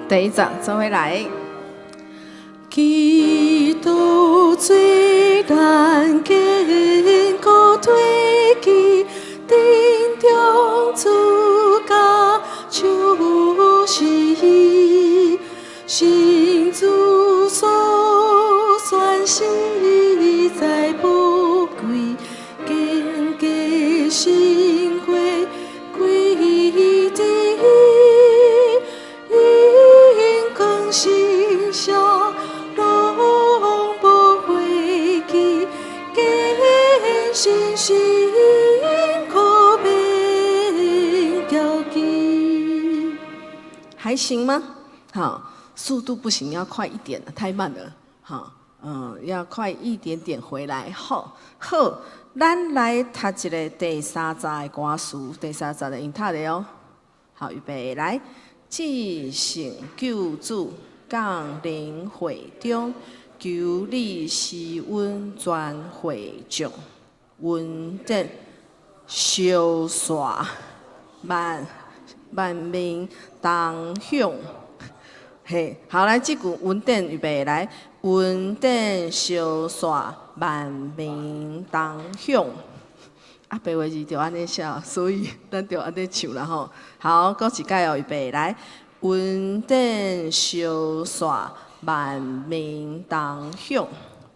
第一節做伙來。基督做咱堅固地基，殿中主家就是神主所選，實在寶貴，堅格生活歸致，榮光成聖攏無火氣，堅信心可免驕忌。還行嗎？好，速度不行，要快一點，太慢了。好，要快一點點回來。好，好，咱來讀一个第三節的歌詞，第三節的用讀的哦。好，預備來，至聖救主降臨會中，求你施恩全會眾，恩典相煞萬萬民同享。嘿，好來，這句恩典預備來，恩典相煞萬民同享。啊，白話字就按呢寫，所以咱就按呢唱啦吼。好，閣一擺哦，預備來，恩典相煞萬民同享，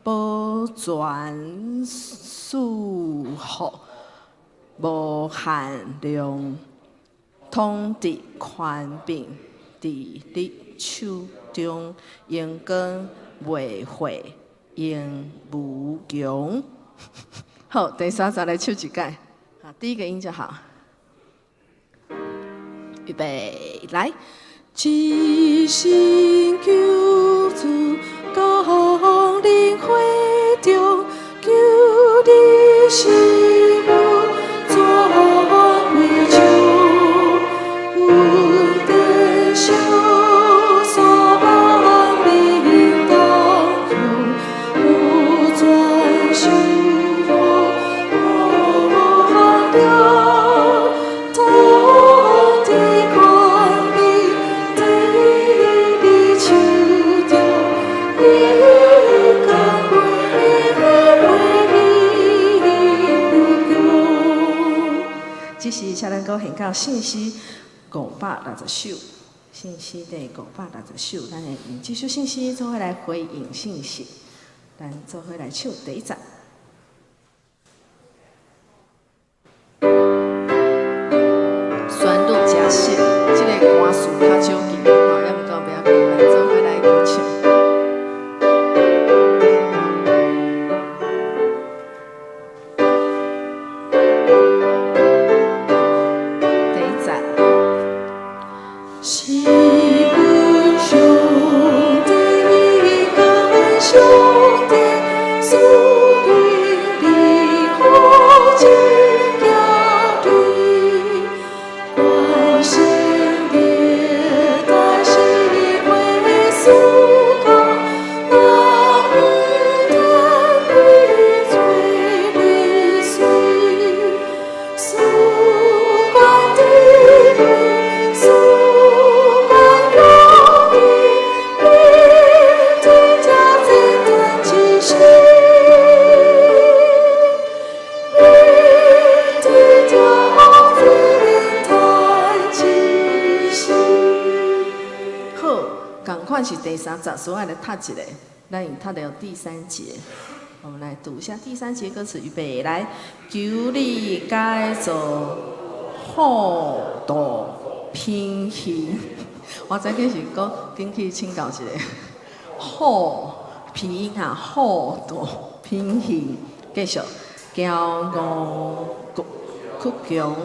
保全賜福無限量，統治權柄佇你手中，榮光袂廢，永無窮。好，第三節來唱一擺，好，第一個音就好。預備來，至聖救主降臨會中，求你施恩全會眾，恩典相煞萬民同享，保全賜福無限量，統治權柄佇你手中，榮光袂廢無窮。這是請咱閣獻到聖詩560首，聖詩第560首，咱會用這首聖詩做伙來回應信息，咱做伙來唱第一節。旋律誠熟，這个歌詞較少見，吼，猶毋過袂要緊，咱做伙來唱。第一節。是阮上帝感上帝賜能力予真行對，關心熱帶是會思考，咱毋通歸罪裡隨，賜權智慧，賜權勇氣，面對這戰斷之時，面對這戰斷之時。好，仝款是第三節，所以來讀一个，咱用讀著第三節。我們來讀一下第三節歌詞，預備來，求你改做厚道品行。我早起是講緊去請教一下，厚拼音哈，厚道品行，繼續驕傲曲強，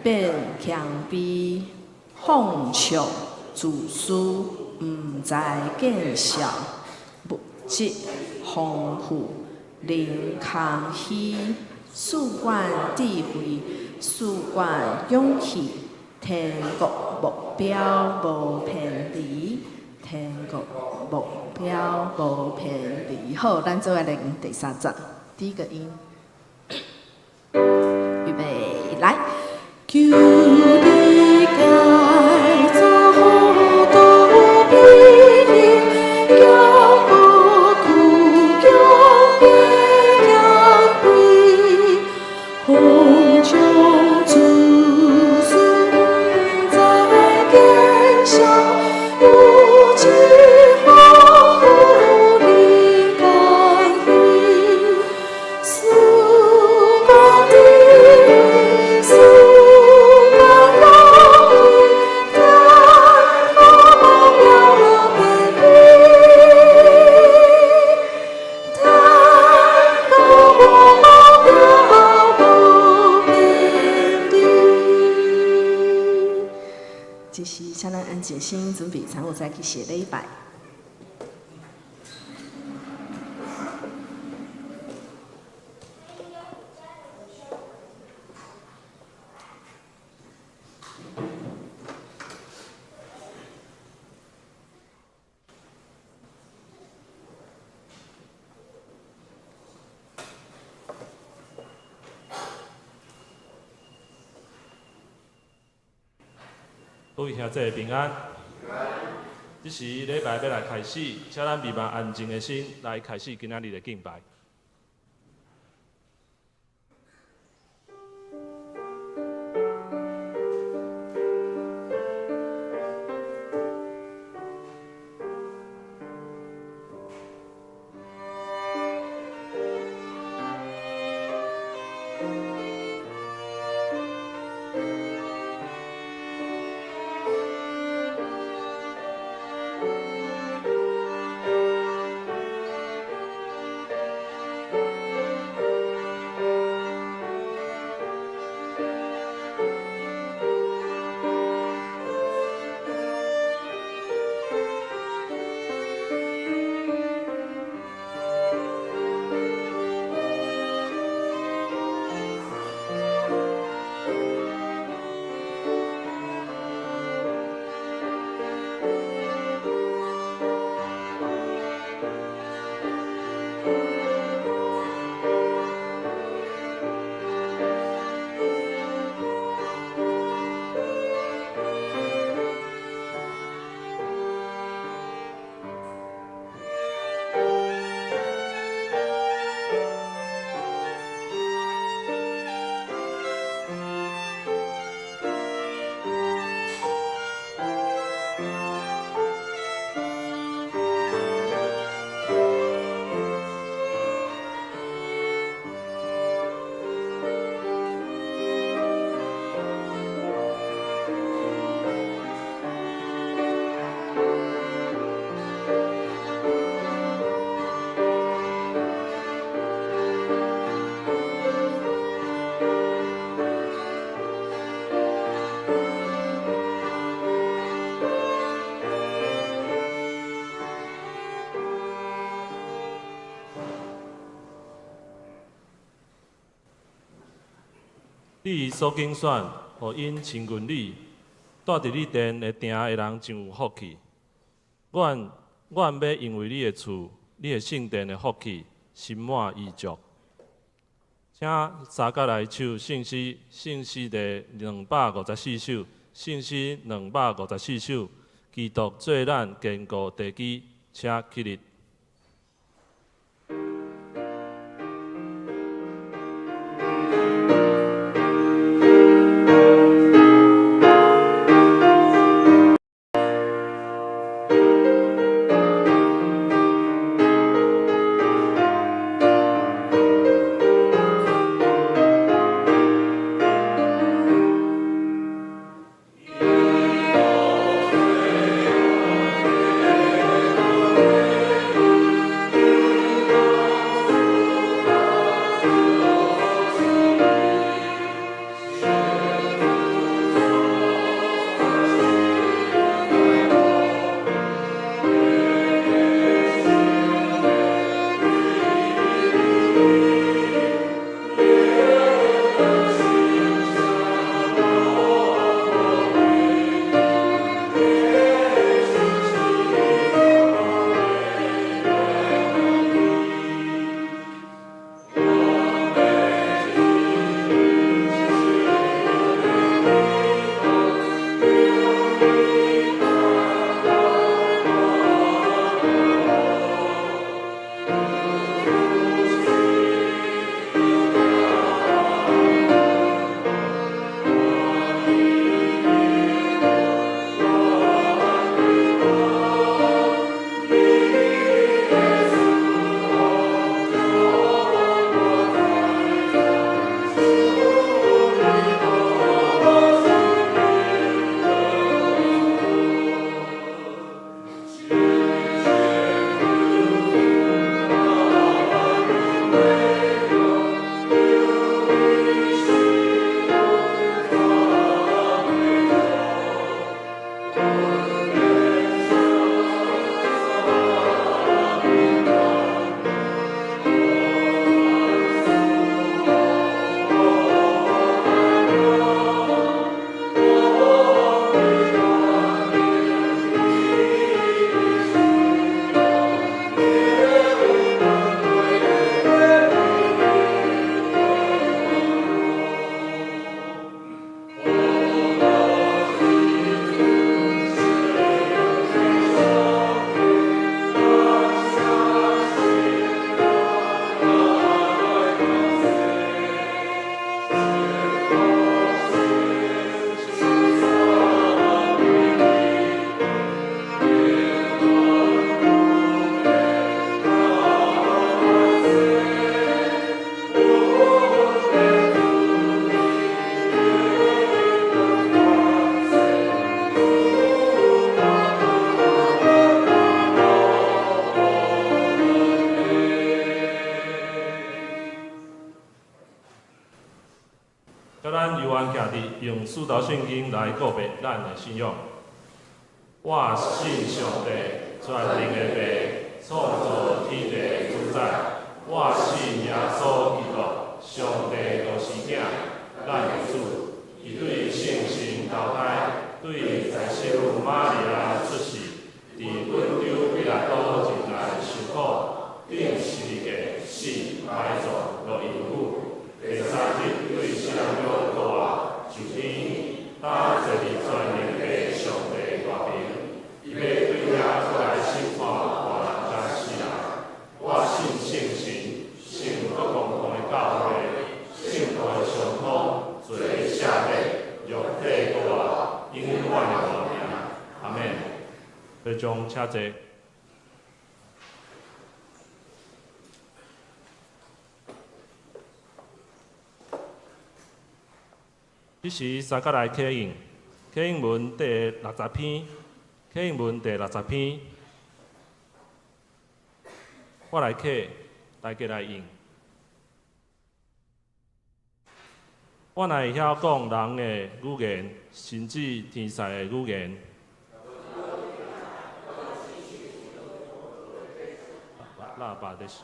變謙卑，放笑自私，毋知見笑，物質豐富，靈空虛，賜權智慧，賜權勇氣，天國目標無偏離，天國目標無偏離。好，咱做伙來用第三節，第一個音，預備來，求你改做厚道。上，有一福予你共彼，思光的，思光容易，天父无变理，天父无变理。這時，請咱安靜心，準備餐後再去謝禮拜。各位兄弟平安。這時禮拜欲來開始，請咱瀰漫安靜的心來開始今仔日的敬拜。你所揀選，予𪜶親近你，住佇你殿的埕的人真有福氣。阮阮欲因為你的厝，你的聖殿的福氣，心滿意足。請三甲來唱聖詩，聖詩第254首，聖詩254首，基督做咱堅固地基，請起立。基督佮咱游安徛佇用使徒信經來告白咱的信仰。我信上帝，全能的父，創造天地的主宰。我信耶穌基督，上帝獨生子，咱的主。伊對聖神投胎，對在聖母瑪利亞出世，佇本丟彼拉多任內受苦，釘十字架死，埋葬，落陰府。第三日對死人中復活，上天，搭坐佇全能的上帝大爿，伊欲對遐閣來審判活人佮死人。我信聖神，聖國公共的教會，聖徒的相通，罪的赦免，肉體復活，永遠的活命。阿們。會眾請坐。彼時三角來啟應，啟應文第六十篇，啟應文第六十篇，我來啟，大家來應。我若會曉講人的語言，甚至天使的語言。喇叭咧響。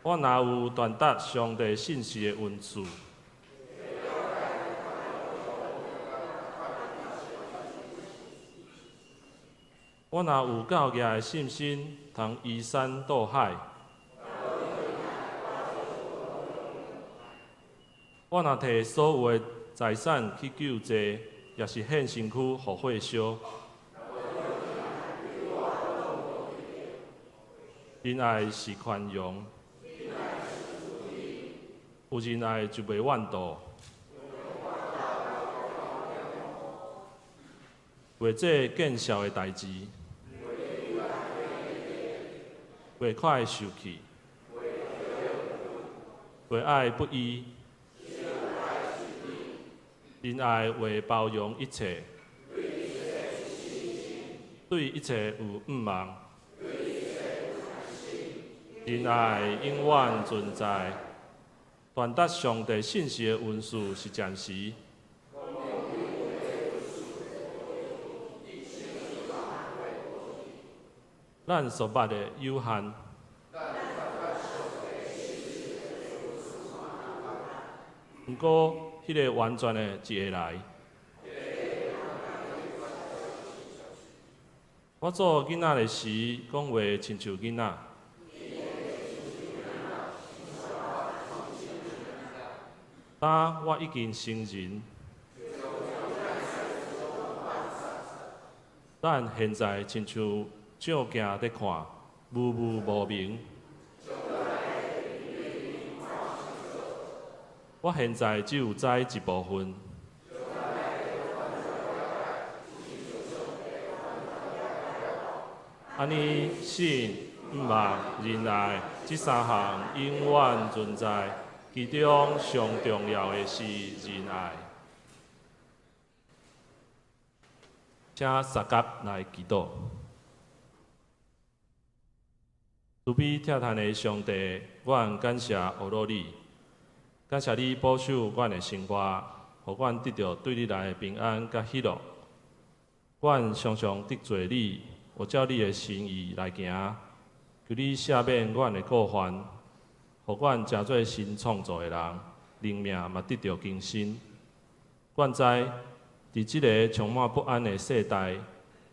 我若有傳達上帝信息的恩賜，我若有夠額的信心，通移山倒海，我若提所有的財產去救濟，抑是獻身軀予火燒，仁愛是寬容。有仁愛就袂怨妒，袂做見笑的代誌，袂快受氣，袂愛不義，仁愛會包容一切，對一切有向望，仁愛永遠存在。傳達上帝信息的恩賜是暫時。咱所捌的有限。毋過，彼个完全的一會來。我做囡仔的時，講話親像囡仔。今我已經成人，咱現在親像照鏡佇看，模糊無明。我現在只有知一部分。按呢，信、望、仁愛，這三項永遠存在。其中上重要的是仁愛。請相佮來祈禱。慈悲疼嘆的上帝，阮感謝阿羅你，感謝你保守阮的生活，予阮得著對你來的平安佮喜樂。阮常常得罪你，無照你的心意來行，求你赦免阮的過犯，予阮成做新創造的人，靈命嘛得著更新。阮知，佇這个充滿不安的世代，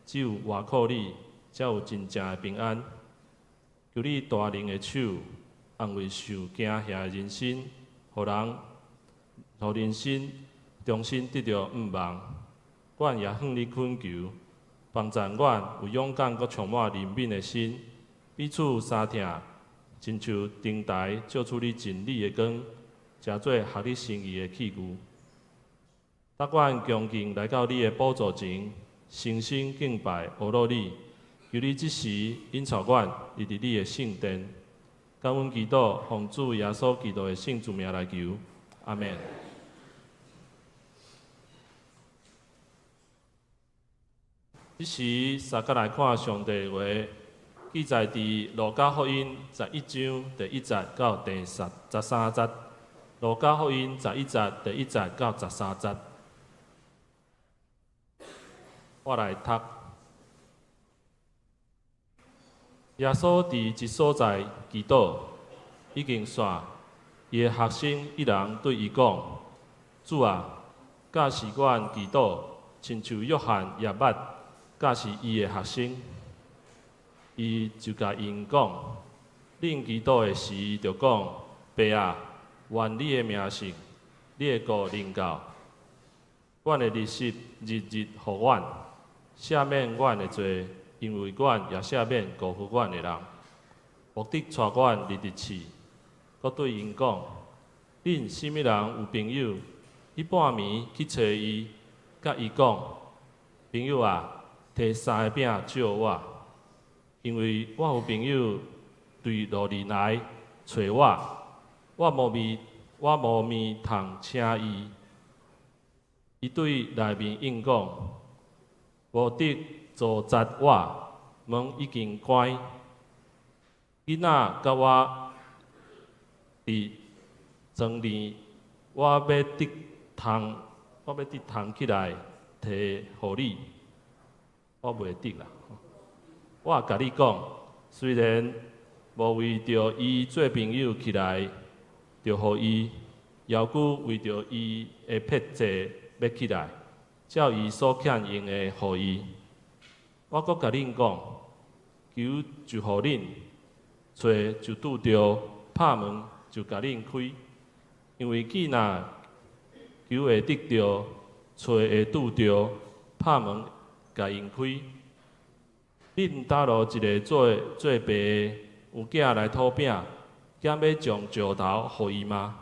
只有倚靠你，才有真正的平安。求你大能的手，安慰受驚嚇的人心，予人，予人心重新得著向望。阮也向你懇求，幫贊阮有勇敢閣充滿憐憫的心，彼此相疼，親像燈台照出你真理的光，成做合你心意的器具。當阮恭敬來到你的寶座前，誠心敬拜阿羅你，求你這時引導阮入佇你的聖殿。感恩祈禱，奉主耶穌基督的聖主名來求，阿們。這時，相佮來看上帝話，記載佇路加福音11章第一節到第13節。路加福音十一節第一節到十三節，我來讀。耶穌佇一所在祈禱，已經散，伊的學生一人對伊講：主啊，教示阮祈禱，親像約翰也捌教示伊的學生。伊就共𪜶講：恁祈禱的時，著講：爸啊，願你的名聖，你的國臨到。阮的日食日日予阮，赦免阮的罪，因為阮也赦免辜負阮的人。莫得帶阮入佇試。閣對𪜶講：恁啥物人有朋友，彼半暝去揣伊，佮伊講：朋友啊，提三个餅借我，因為我有朋友對路裡來揣我，我無物通請伊。伊對內面應講：無得糟質我，門已經關。囡仔佮我佇床裡，我欲得通起來提予你，我袂得啦。我共你講，雖然無為著伊做朋友起來，就予伊，猶閣為著伊的迫切欲起來，照伊所欠用的予伊。我閣共恁講，求就予恁，揣就拄著，拍門就共恁開。因為既若求會得著，揣會拄著，拍門共𪜶開。恁佗落一个做爸的有囝來討餅，敢欲將石頭予伊嗎？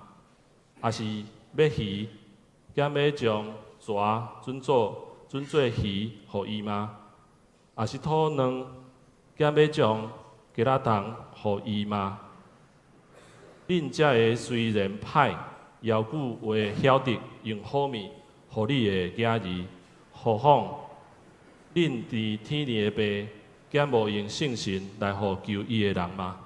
抑是欲魚，敢欲將蛇轉做魚予伊嗎？抑是討卵，敢欲將雞仔蟲予伊嗎？恁遮个雖然歹，猶閣會曉得用好物予你的囝兒，何況恁佇天裡的爸，敢無用聖神來予求伊的人嗎？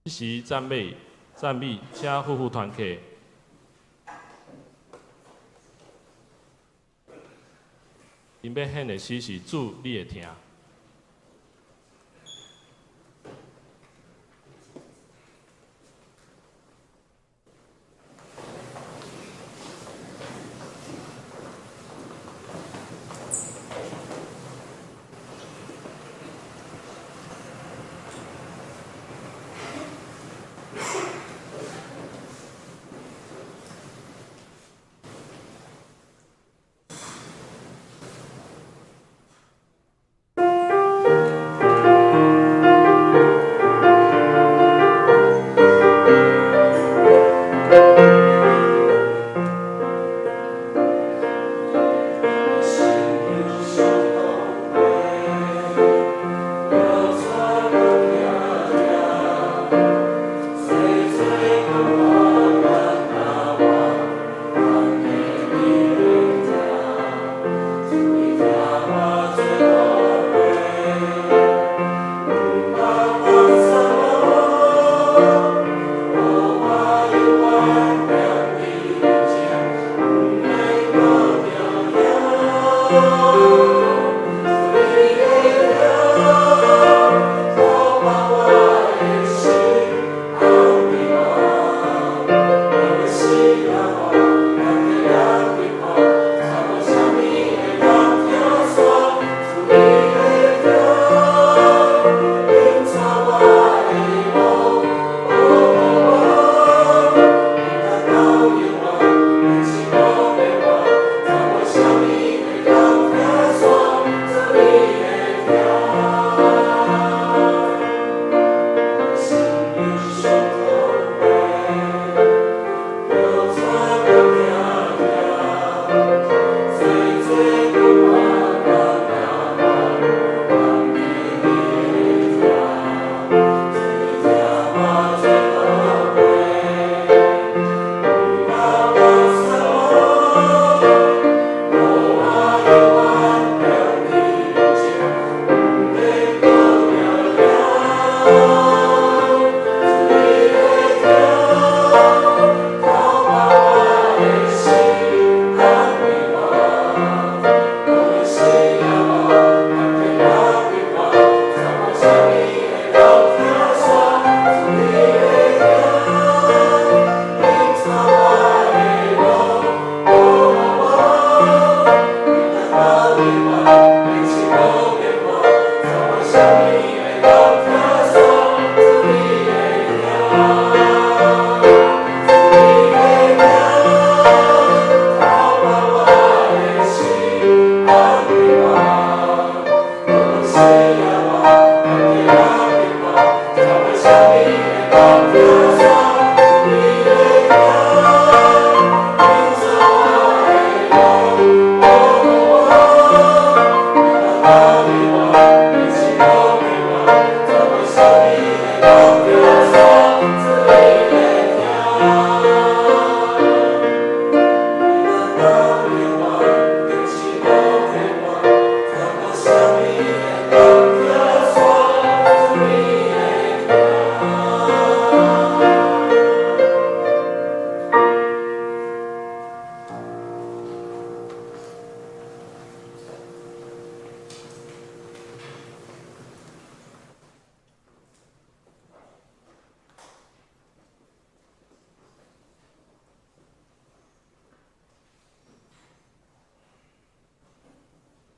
這時讚美，讚美，請夫婦團契，𪜶欲獻的詩是主，你會聽。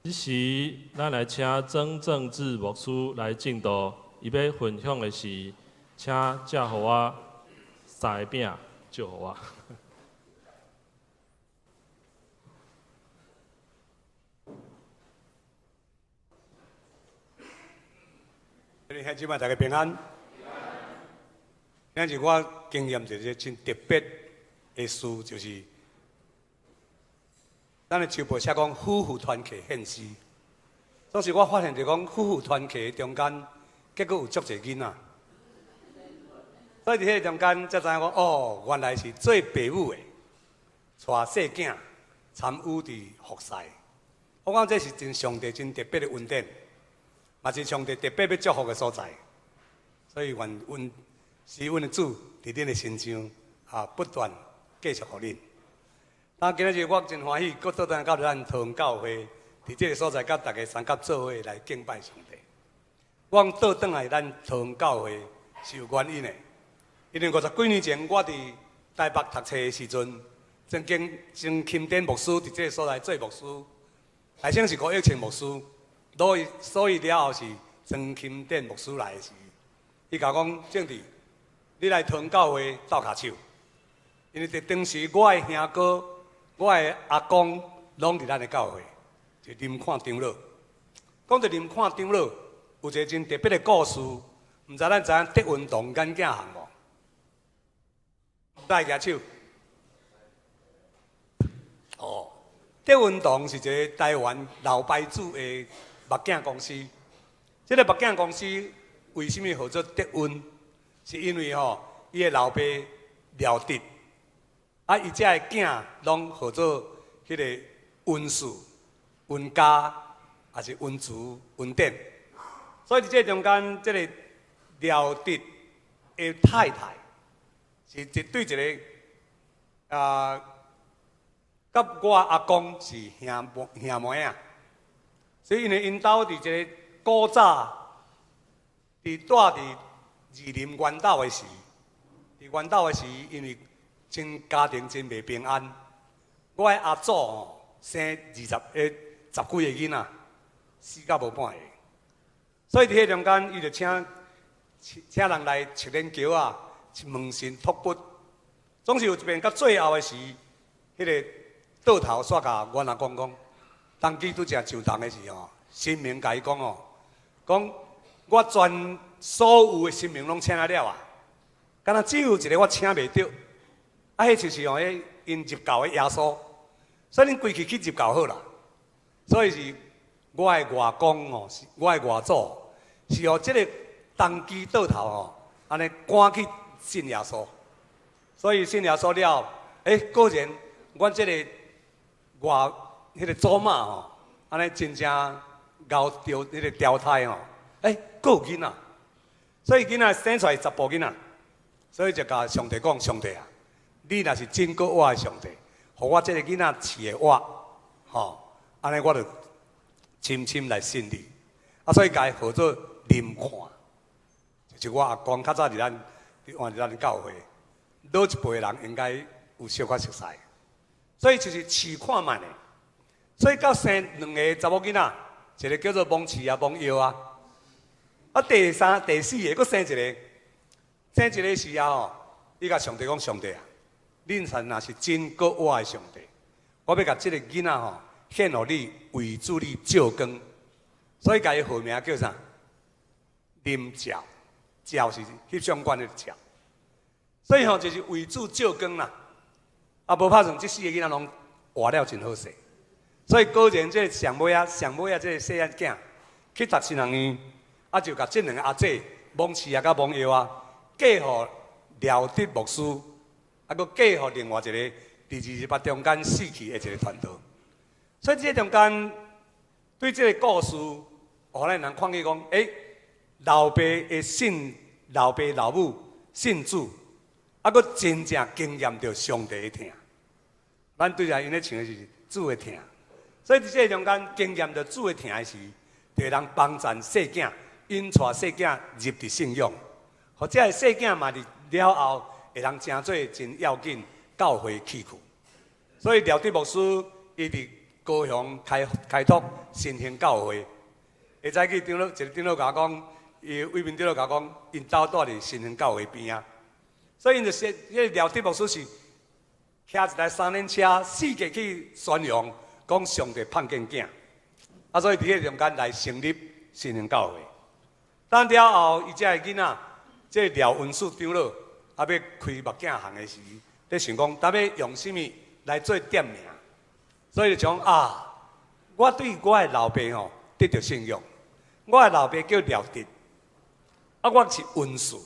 這時，咱來請曾正志牧師來證道，伊欲分享的是，請寄予我三个餅，祝福我。兄姊妹，大家平安。今日我經驗一個真特別的事，就是咱的周報寫講夫婦團契獻詩。當時我發現就講夫婦團契中間，結果有足濟囡仔。所以佇彼個中間才知影講，哦，原來是做爸母的，帶細囝參與佇服侍。我講這是真上帝真特別的恩典，嘛是上帝特別欲祝福的所在。所以願阮是阮的主佇恁的身上啊，不斷繼續予恁。那今仔日我真歡喜，閣倒轉來到咱桃園教會，佇這个所在，佮大家相佮做伙來敬拜上帝。我講倒轉來咱桃園教會是有原因的，因為五十幾年前我佇台北讀冊的時陣，曾經曾欽典牧師佇這个所在做牧師，開始是吳益清牧師，所以了後是曾欽典牧師來的時，伊共我講，正治，你來桃園教會鬥跤手，因為佇當時我的兄哥、我的阿公攏佇咱的教會，就林闊長老。講到林闊長老，有一个真特別的故事，毋知咱知影德雲堂眼鏡行無？來舉手。哦，德雲堂是一个台灣老牌子的目鏡公司。這个目鏡公司為啥物號做德雲？是因為吼，伊的老爸廖德，啊，伊遮的囝攏號做彼个溫氏、溫家，抑是溫慈、溫典。所以佇這中間，這个廖德的太太是一對一个啊，佮我阿公是兄妹兄妹仔，所以因為𪜶兜佇一个古早，佇住佇士林元斗的時，佇元斗的時，因為真家庭真袂平安，我的阿祖吼生二十個十幾个囡仔，死甲無半个，所以佇彼中間，伊就請請人來測練橋仔，問神託骨，總是有一遍到最後的時，彼个倒頭煞共阮阿公講，當機拄才上堂的時吼，神明共伊講哦，講我全所有的神明攏請了啊，敢若只有一个我請袂著，啊，彼就是吼，彼𪜶入教的耶穌，所以恁規氣去入教好啦。所以是我的外公吼，是我的外祖，是予這个當機倒頭吼，按呢趕去信耶穌。所以信耶穌了，欸，果然，阮這个外彼个祖媽吼，按呢真正𠢕著彼个調胎吼，欸，閣有囡仔，所以囡仔生出來十埔囡仔，所以就共上帝講：上帝啊，你若是真閣活的上帝，予我這个囡仔飼會活，吼，按呢我就深深來信你。啊，所以共伊號做林看，就是我阿公較早佇咱，佇咱教會，老一輩的人應該有小可熟似。所以就是試看覓的，所以到生兩个查某囡仔，一个叫做王飼啊、王藥啊，啊第三、第四个閣生一个，生一个時啊吼，伊共上帝講：上帝啊，恁神若是真閣活的上帝，我欲共這个囡仔吼獻予你，為主你照光。所以共伊號名叫啥？林照，照是翕相館的照。所以吼，就是為主照光啦。啊，無拍算，這四个囡仔攏活了真好勢。所以果然，這个上尾仔、上尾仔這个細漢囝去讀神學院，啊，就共這兩个阿姊王飼啊、佮王藥啊，嫁予廖德牧師，啊，閣嫁予另外一个佇二二八中間死去的一个傳道。所以這中間對這个故事，予咱人看見講，欸，老爸的信，老爸老母信主，啊，閣真正經驗著上帝的疼。咱對來𪜶咧唱的是主的疼，所以佇這个中間經驗著主的疼的時，就會當幫贊細囝，𪜶帶細囝入佇信仰，或者細囝嘛佇了後會當成做真要緊教會器具。所以廖德牧師伊佇高雄開開拓新興教會。會早起長老一个長老共我講，伊偉民長老共我講，𪜶兜蹛佇新興教會邊仔，所以𪜶就說，彼个廖德牧師是騎一台三輪車四界去宣揚，講上帝盼見囝，啊，所以佇彼个中間來成立新興教會。等了後，伊這个囡仔，這个廖文樹長老，啊，欲開目鏡行的時，咧想講，當欲用啥物來做店名，所以就講啊，我對我的老爸吼得著信仰，我的老爸叫廖德，啊，我是文樹，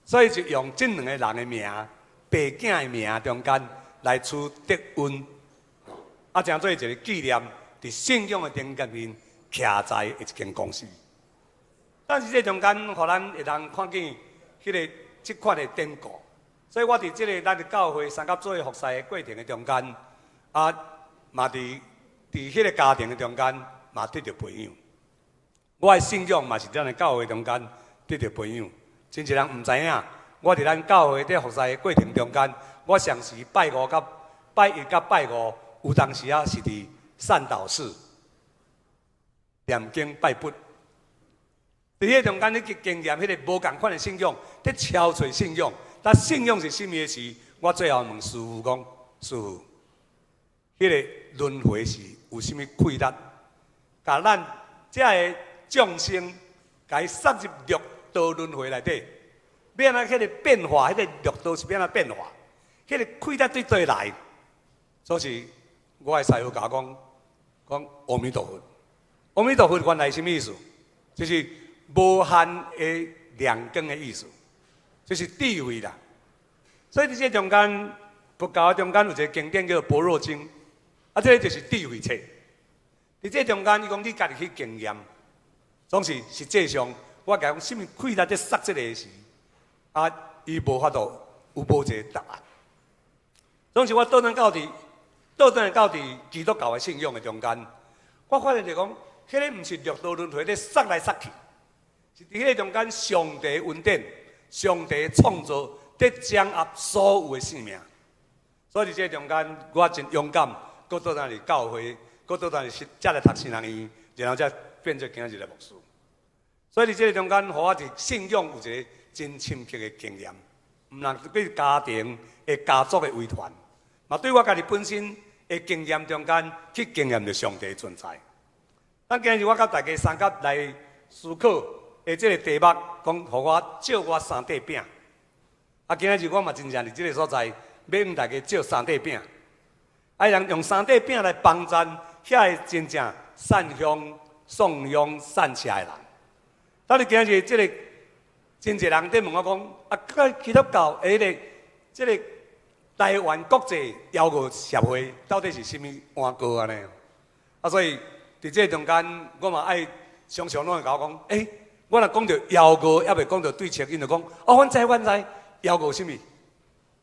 所以就用這兩個人的名，爸囝的名中間來取德恩，啊，成做一个紀念，佇信仰的頂間面徛在的一間公司。但是這中間，予咱會當看見彼个這款的典故，所以我佇這个咱的教會三佮做服侍的過程的中間，啊，嘛佇佇彼个家庭的中間嘛得著培養。我的信仰嘛是咱的教會中間得著培養。真濟人毋知影，我佇咱教會佇服侍的過程中間，我常時拜五佮拜一佮拜五，有當時仔是佇善導寺念經拜佛。佇彼个中間，你去經驗彼个無仝款的信仰，佇超揣信仰。但信仰是啥物的時，我最後問師父講：師父，彼个輪迴是有啥物氣力，共咱遮个眾生，共伊殺入六道輪迴內底，欲按怎彼个變化，彼个六道是欲按怎變化？彼个氣力對佗來？所以，我的師父共我講，講阿彌陀佛。阿彌陀佛原來是啥物意思？就是無限的亮光的意思，就是智慧啦。所以佇這中間，佛教中間有一个經典叫做《般若經》，啊，這个就是智慧冊。佇這中間，伊講你家己去經驗，總是實際上，我共伊講，啥物氣力佇殺這个時，啊，伊無法度有無一个答案。總是我倒轉到佇，倒轉到佇基督教的信仰的中間，我發現就講，彼个毋是六道輪迴咧殺來殺去，是佇彼个中間，上帝恩典、上帝創造，佇掌握所有的生命。所以佇這個中間，我真勇敢，閣倒轉去教會，閣倒轉去才來讀神學院，然後才變做今仔日的牧師。所以佇這個中間，予我佇信仰有一個真深刻的經驗，毋但對家庭的家族的遺傳，嘛對我家己本身的經驗中間去經驗著上帝的存在。咱今日我佮大家相佮來思考的這個題目，講予我借我三塊餅。啊，今仔日我嘛真正佇這個所在，欲向大家借三塊餅。啊，人用三塊餅來幫贊遐个真正散香、送香、散赤的人。但是今日這个真濟人佇問我講，啊，佮基督教的彼个這个台灣國際邀餓協會到底是啥物碗糕按呢？啊，所以佇這中間，我嘛愛常常攏會共我講，欸，我若講著枵餓，猶未講著對策，𪜶就講，哦，阮知阮知，枵餓啥物？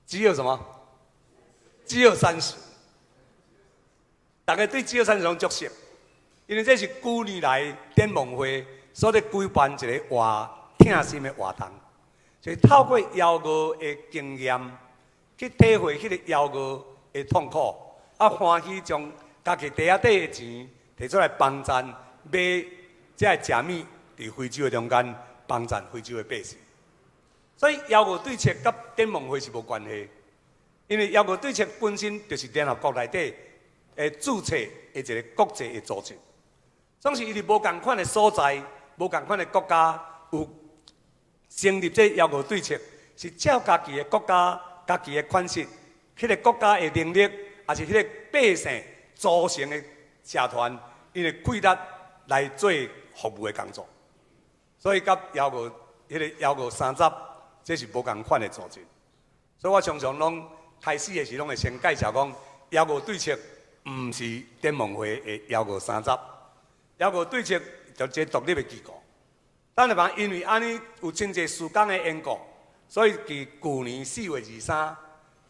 飢餓什麼？飢餓三十。大家對飢餓三十攏足熟，因為這是舊年來展望會所咧舉辦一个活疼心的活動，就是透過枵餓的經驗，去體會彼个枵餓的痛苦，啊，歡喜將家己袋仔底的錢提出來幫贊買這个食物，佇非洲的中間幫贊非洲的百姓。所以枵餓對策佮展望會是無關係，因為枵餓對策本身就是聯合國內底的註冊的一个國際的組織，總是伊佇無仝款的所在、無仝款的國家有成立這枵餓對策，是照家己的國家、家己的款式，彼个國家的能力，抑是彼个百姓組成的社團，𪜶的氣力來做服務的工作。所以佮枵餓彼个枵餓三十，這是無仝款的組織。所以我常常攏開始的時攏會先介紹講，枵餓對策毋是展望會的枵餓三十，枵餓對策就一个獨立的機構。但是嘛，因為按呢有真濟時間的緣故，所以佇舊年4月23，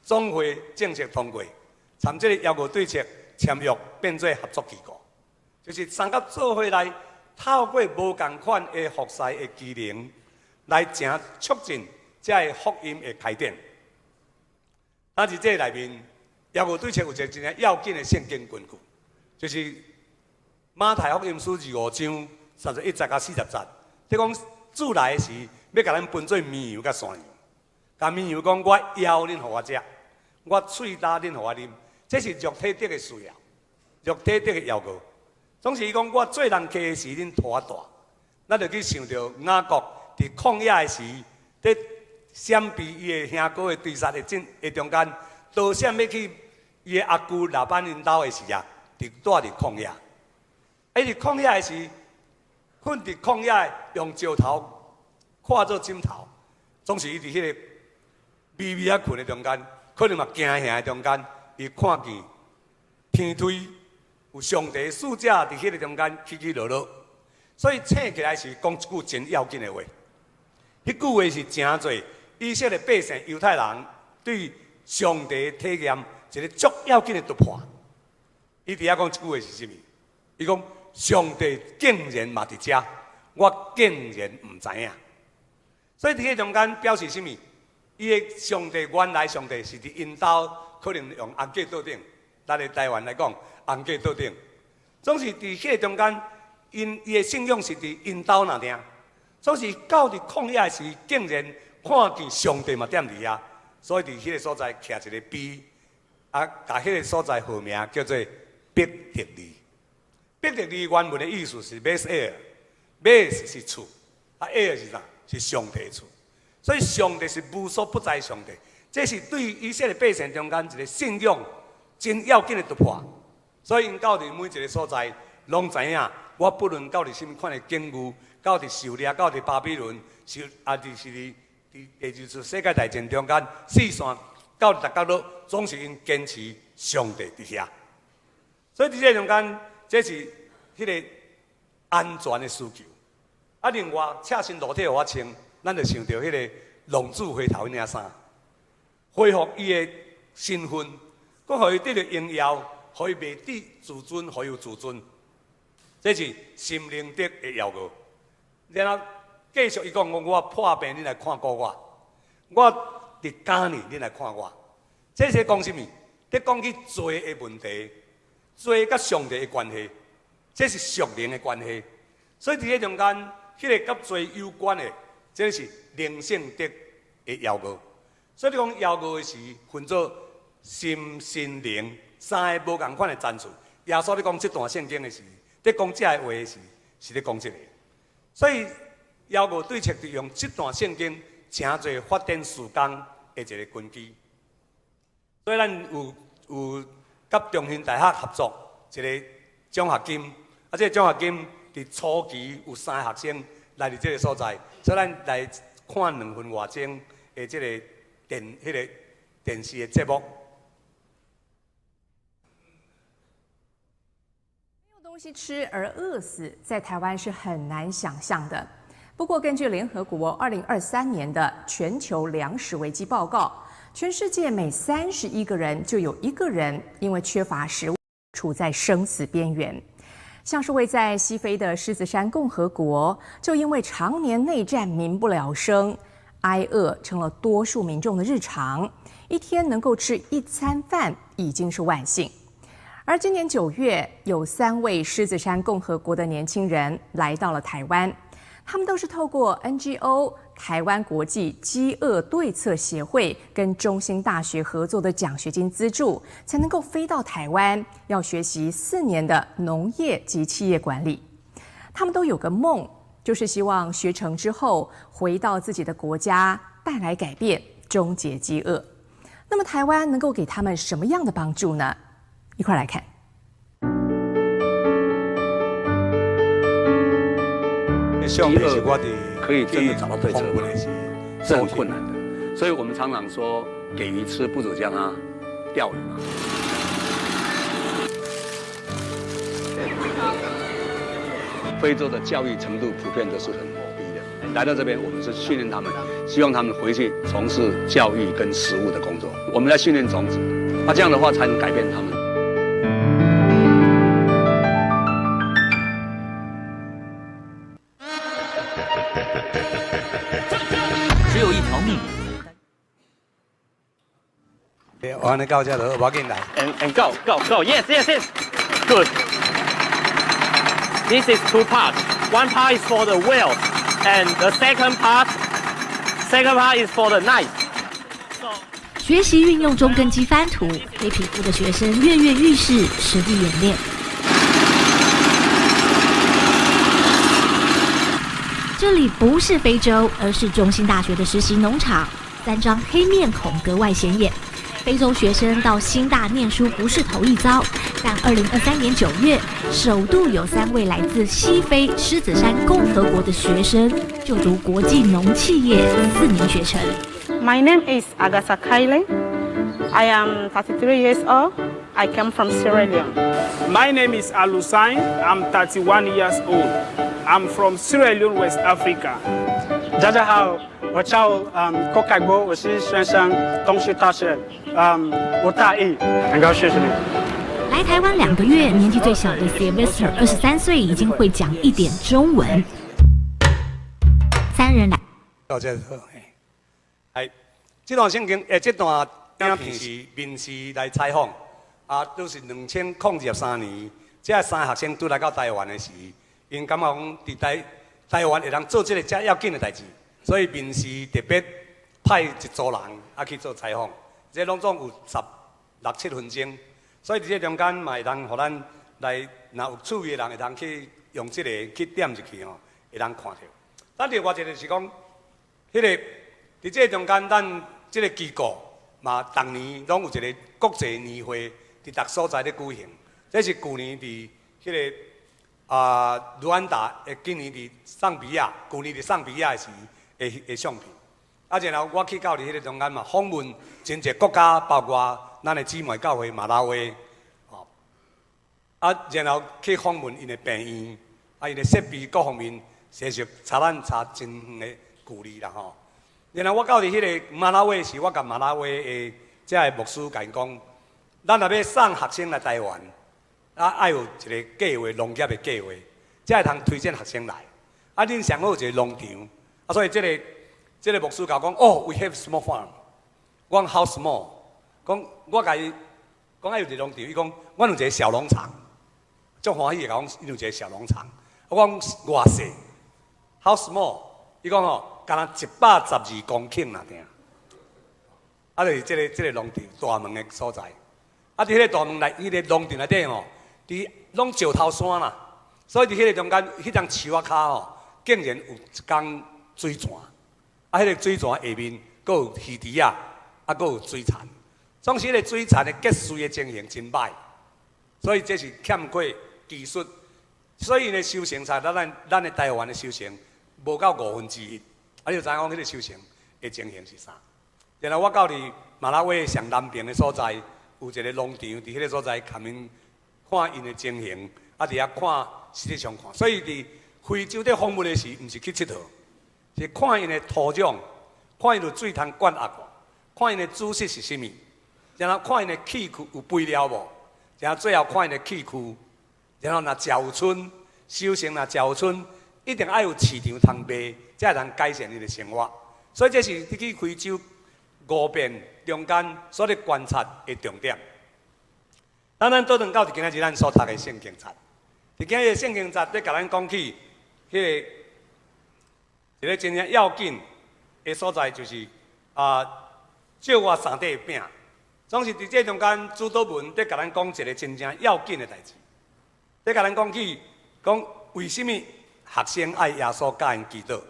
總會正式通過，參這個枵餓對策簽約變做合作機構，就是三佮做伙來透過無仝款的服侍的機能，來誠促進這个福音的開展。但是這內面，枵餓對策有一个真正要緊的聖經根據，就是馬太福音書25章31節到40節，你講主來的時，欲共咱分做綿羊佮山羊。共綿羊講，我枵恁予我食，我喙焦恁予我啉，這是肉體得的需要，肉體得的要求。總是伊講，我做人客的時，恁予我蹛。咱就去想著雅各佇曠野的時，佇閃避伊的兄哥的追殺的陣的中間，逃閃欲去伊的阿舅拉班𪜶兜的時啊，佇蹛佇曠野。啊，伊佇曠野的時，睏佇曠野用石頭看做枕頭，總是伊佇彼个微微仔睏的中間，可能嘛驚嚇的中間，伊看見天梯有上帝使者佇彼个中間起起落落，所以醒起來時講一句真要緊的話。彼句話是誠濟以色列百姓猶太人對上帝體驗一個足要緊的突破。伊佇遐講這句話是啥物？伊講上帝竟然嘛佇遮，我竟然毋知影。所以佇彼中間表示啥物？伊的上帝原來上帝是佇𪜶兜，可能用紅架桌頂，咱的台灣來講，紅架桌頂，總是佇彼個中間，𪜶伊的信仰是佇𪜶兜那爾。總是到佇曠野時，竟然看見上帝嘛踮佇遐，所以佇彼個所在徛一個碑，啊，共彼個所在號名叫做伯特利。伯特利原文的意思是ベ斯爾，ベ是厝，啊，埃爾是啥？是上帝的厝。所以上帝是無所不在上帝，這是對以色列百姓中間一個信仰真要緊的突破。所以𪜶到佇每一個所在，攏知影，我不論到佇啥物款的境遇，到佇受掠，到佇巴比倫，受啊，就是佇第二次世界大戰中間，四散到逐角落，總是𪜶堅持上帝佇遐。所以佇這中間，這是彼個安全的需求。啊，另外，赤身露體予我穿，咱就想著彼个浪子回頭彼領衫，恢復伊的身份，閣予伊得著榮耀，予伊袂跌自尊，予伊有自尊，這是心靈得的耀語。然後繼續伊講講，我破病恁來看顧我，我佇監裡恁來看我。這是講啥物？佇講起罪的問題，罪佮上帝的關係，這是屬靈的關係。所以佇這中間，彼个佮罪有關的，這是靈性得的要義。所以你講要義的時，分做心、身、靈三个無仝款的層次。耶穌咧講這段聖經的時，佇講這个話的時，是咧講這个。所以枵餓對策就用這段聖經，成做發展事工的一个根基。所以咱有佮中興大學合作一個獎學金，啊，這個獎學金佇初期有三个學生來佇這个所在，所以咱來看2分外鐘的這個電彼个電視的節目。沒有東西吃而餓死，在台灣是很難想象的。不過，根據聯合國2023年的全球糧食危機報告，全世界每31個人就有一個人因為缺乏食物，處在生死邊緣。像是位在西非的獅子山共和國，就因為常年內戰，民不聊生，挨餓成了多數民眾的日常。一天能夠吃一餐飯已經是萬幸。而今年9月，有三位獅子山共和國的年輕人來到了台灣，他們都是透過 NGO 台灣國際飢餓對策協會跟中興大學合作的獎學金資助，才能夠飛到台灣，要學習4年的農業及企業管理。他們都有個夢，就是希望學成之後回到自己的國家，帶來改變，終結飢餓。那麼台灣能夠給他們什麼樣的幫助呢？一塊來看。飢餓可以真的找到對策嗎？是很困難的，所以我們常常說，給魚吃不如教他釣魚嘛。非洲的教育程度普遍都是很低的，來到這邊，我們是訓練他們，希望他們回去從事教育跟食物的工作。我們在訓練種子，那這樣的話才能改變他們。只有一條命。我按呢到遮就好，無要緊來。 And go go go yes yes yes。Good. This is two parts. One part is for the wheel, and the second part is for the knife. 學習運用中耕機翻土，黑皮膚的學生躍躍欲試，實地演練。這裡不是非洲，而是中興大學的實習農場。三張黑面孔格外顯眼。非洲學生到興大念書不是頭一遭，但2023年9月，首度有三位來自西非獅子山共和國的學生就讀國際農企業4年學程。 My name is Agatha Kaile. I am 33 years old. I come from Sierra Leone. My name is Alusine. I'm 31 years old. I'm from Sierra Leone, West Africa. 大家好，我叫郭凱國，我是學生，東區大學，我大一，很高興認識你。來台灣2個月，年紀最小的 Sylvester 23歲，已經會講一點中文。三人來。多謝好，係，這段聖經，這段影片是民視來採訪，啊，都是2023年，這三个學生拄來到台灣的時，𪜶感覺講佇台灣會當做這个遮要緊的代誌，所以民視特別派一組人啊去做採訪，這攏總有十六七分鐘，所以佇這中間嘛會當予咱來，若有趣味的人會當去用這个去點入去吼，會當看著。咱另外一个是講，彼个佇這中間，咱這个機構嘛，逐年攏有一個國際年會，佇逐所在咧舉行。這是舊年佇彼个啊盧安達，今年佇尚比亞，舊年佇尚比亞的時的相片。啊，然後我去到佇彼个中間嘛，訪問真濟國家，包括咱的姊妹教會馬拉威，吼。啊，然後去訪問𪜶的病院，啊，𪜶的設備各方面，實際差咱差真遠的距離啦吼。然後我到佇彼个馬拉威時，我共馬拉威的遮个牧師共𪜶講，咱若欲送學生來台灣，啊，愛有一个計劃，農業的計劃，才會通推薦學生來。啊，恁上好有一个農場，啊，所以這個牧師共我講，哦，we have small farm。我講 how small？講我共伊講愛有一个農場，伊講阮有一个小農場，足歡喜的共我講，𪜶有一个小農場。我講偌細？How small？伊講吼，敢若112公頃爾爾。啊，就是這個農場大門的所在。啊，佇彼個大門內，彼個農場內底吼，佇攏石頭山啦，所以佇彼個中間，彼層樹仔跤吼，竟然有一江水泉。啊，彼個水泉下面閣有魚池仔，啊，閣有水田。總是彼個水田的結穗的情形真歹，所以這是欠缺技術。所以呢，收成才咱的台灣的收成無到1/5。啊，你就知影講彼個收成的情形是啥？然後我到佇馬拉威上南邊的所在，有一個農場，佇彼個所在，共𪜶看𪜶的情形，啊，佇遐看實際上看。所以佇非洲佇訪問的時，毋是去𨑨迌，是看𪜶的土壤，看𪜶有水通灌壓無，看𪜶的主食是啥物，然後看𪜶的器具有肥料無，然後最後看𪜶的器具，然後若食有春，收成若食有春，一定愛有市場通賣，才會通改善伊的生活。所以這是你去非洲五遍中間所咧觀察的重點。咱倒轉到佇今仔日咱所讀的聖經節，佇今日聖經節咧共咱講起，彼個一個真正要緊的所在，就是啊，借我三塊餅。總是佇這中間，主禱文咧共咱講一個真正要緊的代誌。咧共咱講起，講為啥物學生愛耶穌教𪜶祈禱？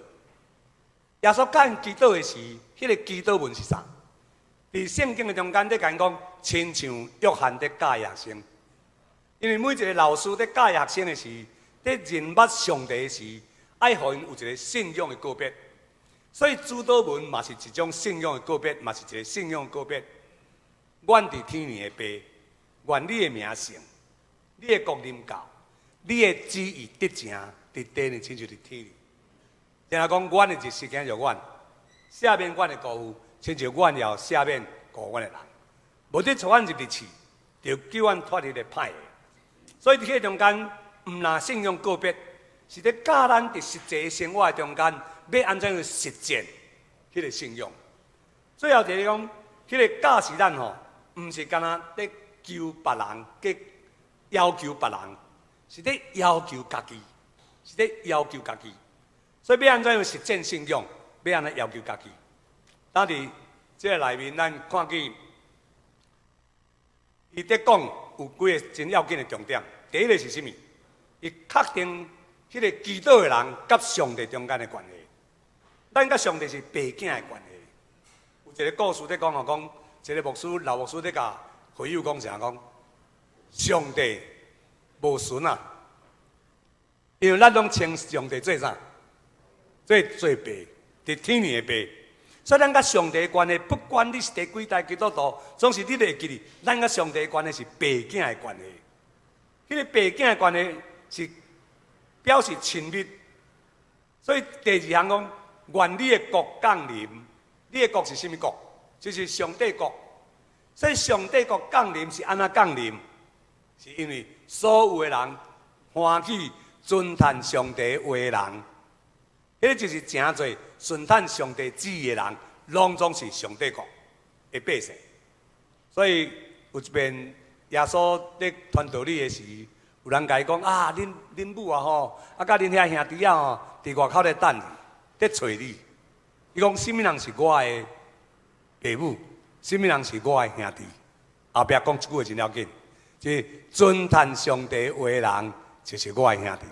耶穌教𪜶祈禱的時，彼個祈禱文是啥？佇聖經的中間，咧共𪜶講，親像約翰佇教學生。因為每一個老師佇教學生的時，佇認捌上帝的時，愛予𪜶有一個信仰的告別。所以主禱文嘛是一種信仰的告別，嘛是一個信仰的告別。阮佇天的父，願你的名聖，你的國臨到，你的旨意得成佇地呢，親像佇天裡。然後講，阮的日食給予阮，赦免阮的過誤，親像阮也赦免過阮的人。無得帶阮入去試，著救阮脫離彼歹的。所以佇彼個中間，毋但信仰告別，是咧教咱佇實際生活中間，欲按怎樣實踐彼個信仰。最後就是講，彼個教示咱吼，毋是干焦咧求別人，去要求別人，是咧要求家己，是咧要求家己。所以欲按怎樣實踐信仰？欲按怎要求家己？當佇這個內面，咱看見伊佇講有幾个真要緊的重點。第一个是啥物？伊確定彼个祈禱的人佮上帝中間的關係。咱佮上帝是爸囝的關係。有一個故事佇講吼，講一個牧師老牧師佇共會友講啥講？上帝無孫啊，因為咱攏稱上帝做啥？做爸，佇天裡的爸。所以咱佮上帝的關係，不管你是第幾代基督徒，總是你會記得，咱佮上帝的關係是爸囝的關係。彼個爸囝的關係是表示親密。所以第二項講，願你的國降臨，你的國是啥物國？就是上帝國。所以上帝國降臨是按怎降臨？是因為所有的人歡喜遵趁上帝話的人，彼個就是誠濟順趁上帝旨意的人，攏總是上帝國的百姓。所以有一遍耶穌咧傳道理的時，有人共伊講啊，恁母啊吼，啊佮恁遐兄弟仔吼，佇外口咧等你，咧揣你。伊講啥物人是我的爸母？啥物人是我的兄弟？後壁講一句話真要緊，就是遵趁上帝話的人，就是我的兄弟。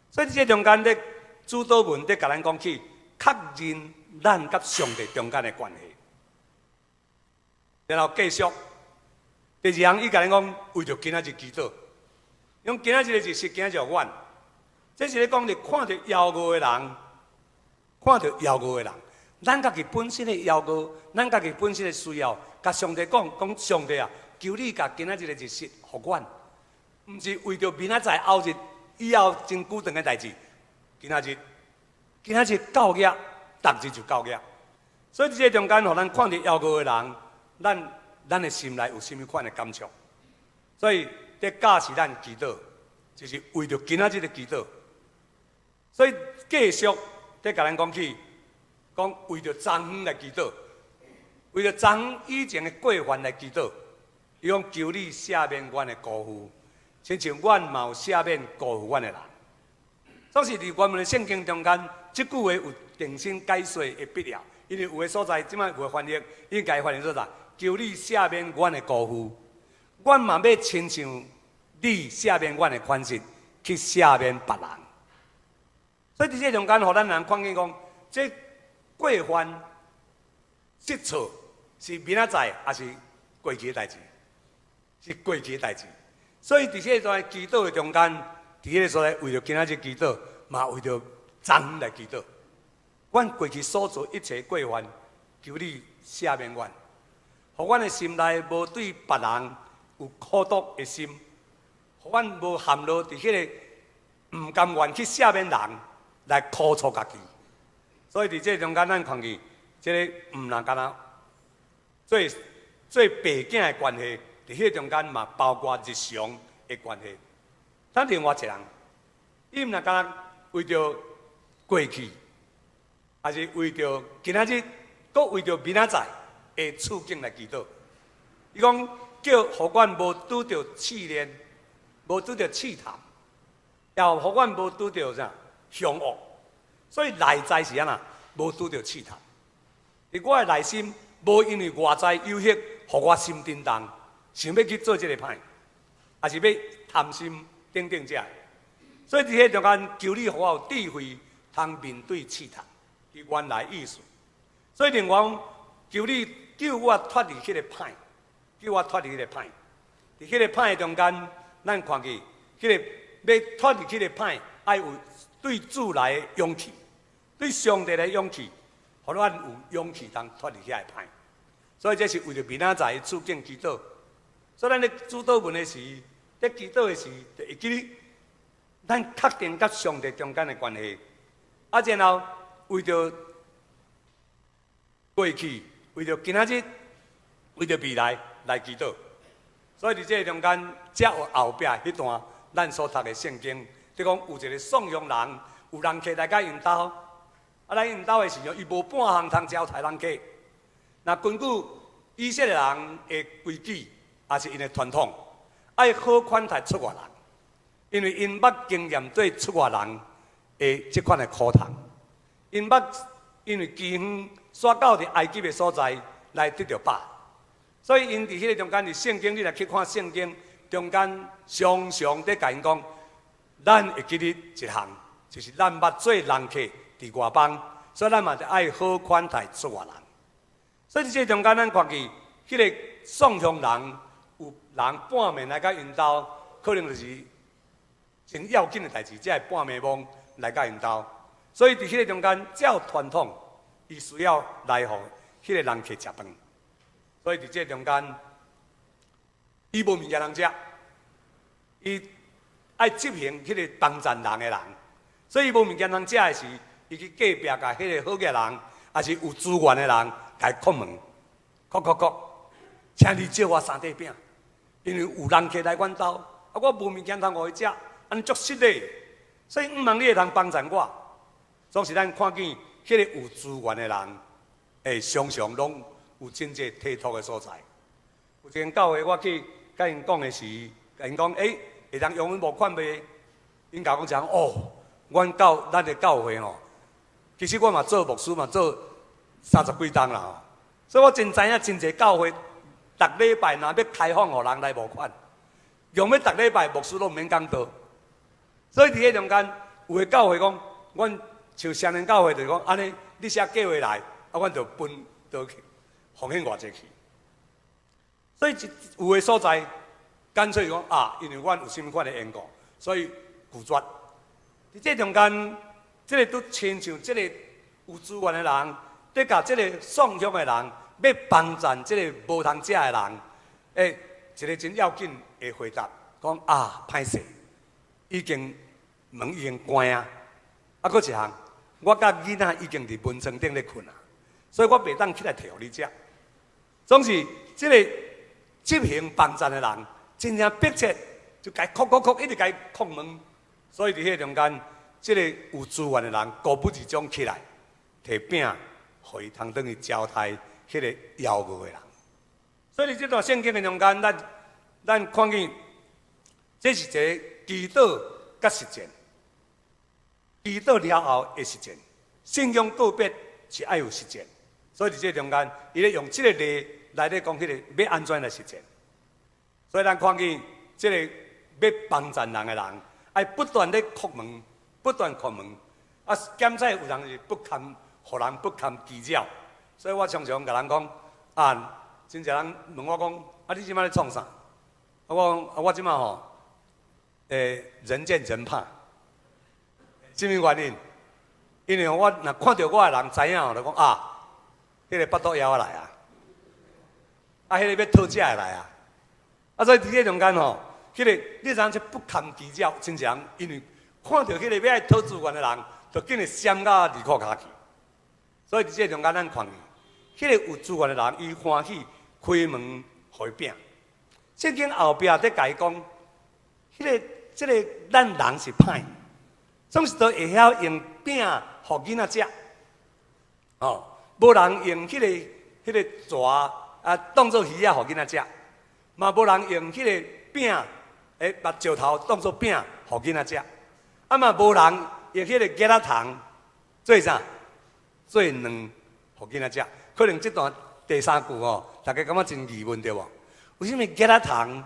所以這中間咧，主禱文咧共咱講起，確認咱佮上帝中間的關係。然後繼續，第二項伊共咱講，為著今仔日祈禱，用今仔日的日式，今仔日阮，這是咧講你看著枵餓的人，看著枵餓的人，咱家己本身的枵餓，咱家己本身的需要，共上帝講，講上帝啊，求你共今仔日的日食予阮，毋是為著明仔載後日以後真久長的代誌，今仔日，今仔日夠額，逐日就夠額。所以這中間，予咱看著枵餓的人，咱的心內有啥物款的感觸？所以，這教示咱祈禱，就是為著今仔日的祈禱。所以繼續佇共咱講起，講為著昨昏來祈禱，為著昨昏以前的過犯來祈禱。伊講求你赦免阮的辜負，親像阮嘛有赦免辜負阮的人。總是佇原文的聖經中間，這句話有重新解說的必要，因為有的所在這擺有的翻譯，應該翻譯做啥？求你赦免阮的辜負，阮嘛欲親像你赦免阮的款式去赦免別人。所以佇這中間，予咱人看見講，這過犯失錯是明仔載，抑是過去的代誌？是過去的代誌。所以佇這個祈禱的中間，佇彼个所在為著今仔日祈禱，嘛為著昨昏來祈禱。阮過去所做一切過犯，求你赦免阮，予阮的心內無對別人有苦毒的心，予阮無陷落佇彼个毋甘願去赦免人來苦楚家己。所以佇這中間，咱看見這个毋若干焦做做爸囝的關係，佇彼个中間嘛包括日常的關係。咱另外一個人，伊毋若干焦為著過去，抑是為著今仔日，閣為著明仔載的處境來祈禱。伊講叫予阮無拄著試煉，無拄著試探，也予阮無拄著啥兇惡。所以內在是按怎？無拄著試探。佇我的內心，無因為外在誘惑，予我心震動，想欲去做這个歹，抑是欲貪心等等這。所以佇彼中間，求你予我有智慧，通面對試探，伊原來意思。所以另外，求你救我脫離彼个歹，救我脫離彼个歹。佇彼个歹中間，咱看見彼个欲脫離彼个歹，愛有對主來的勇氣，對上帝的勇氣，予咱有勇氣通脫離遐个歹。所以這是為著明仔載的處境祈禱。所以咱咧主禱文的時，咧祈禱的時，就會記得咱確定佮上帝中間的關係。啊，然後為著過去，為著今仔日，為著未來來祈禱。所以佇這個中間，才有後壁彼段咱所讀的聖經，就講有一个送養人，有人客來共𪜶兜，啊來𪜶兜的時陣，伊無半項通招待人客。若根據以色列人的規矩，抑是𪜶的傳統，愛好款待出外人，因為𪜶捌經驗對出外人的這款的苦痛，𪜶捌因為饑荒，煞到佇埃及的所在來得著飽，所以𪜶佇彼個中間，佇聖經，你若去看聖經中間，常常佇共𪜶講，咱會記得一項，就是咱捌做人客佇外邦，所以咱嘛著愛好款待出外人。所以佇這個中間，咱看見彼個宋鄉人有人半暝來共𪜶兜，可能就是真要緊的代誌，才會半暝摸來共𪜶兜。所以佇彼個中間，照傳統，伊需要來予彼個人客食飯。所以佇這個中間，伊無物件通食，伊愛執行彼個幫贊人的人，所以伊無物件通食的時，伊去隔壁共彼個好額人，抑是有資源的人，共伊叩門，叩叩叩，請你借我三塊餅，因為有人客來阮兜，啊，我無物件通予伊食，按呢足失禮，所以毋望你會通幫贊我。總是咱看見彼個有資源的人，會常常攏有真濟體貼的所在。有一間教會，我去共𪜶講的時，共𪜶講，欸，會當用阮募款袂？𪜶共我講，哦，阮教咱的教會吼，其實我嘛做牧師嘛做三十幾冬啦吼，所以我真知影真濟教會，逐禮拜若欲開放予人來募款，用欲逐禮拜牧師攏毋免講道。所以佇彼中間，有的教會講，阮像雙連教會就講，按呢，你寫計劃來，啊，阮就分就奉獻偌濟去。所以有的所在，乾脆講啊，因為阮有啥物款的緣故，所以拒絕。佇這中間，這個都親像這個有資源的人，佇共這個宋鄉的人，欲幫贊這個無通食的人，欸，一個真要緊的回答，講啊，歹勢，已經門已經關啊，啊，閣一項，我佮囡仔已經佇門床頂咧睏啊，所以我袂當起來提予你食。總是這個執行幫贊的人，真正迫切，就共伊叩叩叩，一直共伊叩門。所以佇彼個中間，這個有資源的人，高不二種起來，提餅，予伊通轉去招待彼個枵餓的人。所以佇這段聖經的中間，咱看見，這是一個祈禱佮實踐，祈禱了後的實踐，信仰告別是愛有實踐。所以佇這個中間，伊咧用這個例來咧講彼個欲按怎來實踐。所以咱看見這個欲幫贊人的人，愛不斷咧叩門，不斷叩門。啊，檢查有人是不堪，予人不堪其擾。所以我常常共人講，啊，真濟人問我講，啊，你這馬咧創啥？我講，啊，我這馬吼，欸，人見人怕。啥物原因？因為我若看著我的人知影吼，就講啊，彼個腹肚枵仔來啊，啊，彼個欲討食的來啊，啊，所以佇這中間吼，彼個你知影這不堪其擾，真濟人因為看著彼個欲愛討資源的人，就緊會閃到二褲跤去。所以佇這中間，咱看見，彼個有資源的人，伊歡喜開門予伊餅。聖經後壁佇共伊講，彼個這個咱人是歹，總是都會曉用餅予囡仔食，哦，無人用彼個蛇啊當做魚仔予囡仔食，嘛無人用彼個餅，欸，把石頭當做餅予囡仔食，啊嘛無人用彼個桔仔蟲做啥？做卵予囡仔食。可能這段第三句吼，大家感覺真疑問對無？為啥物桔仔蟲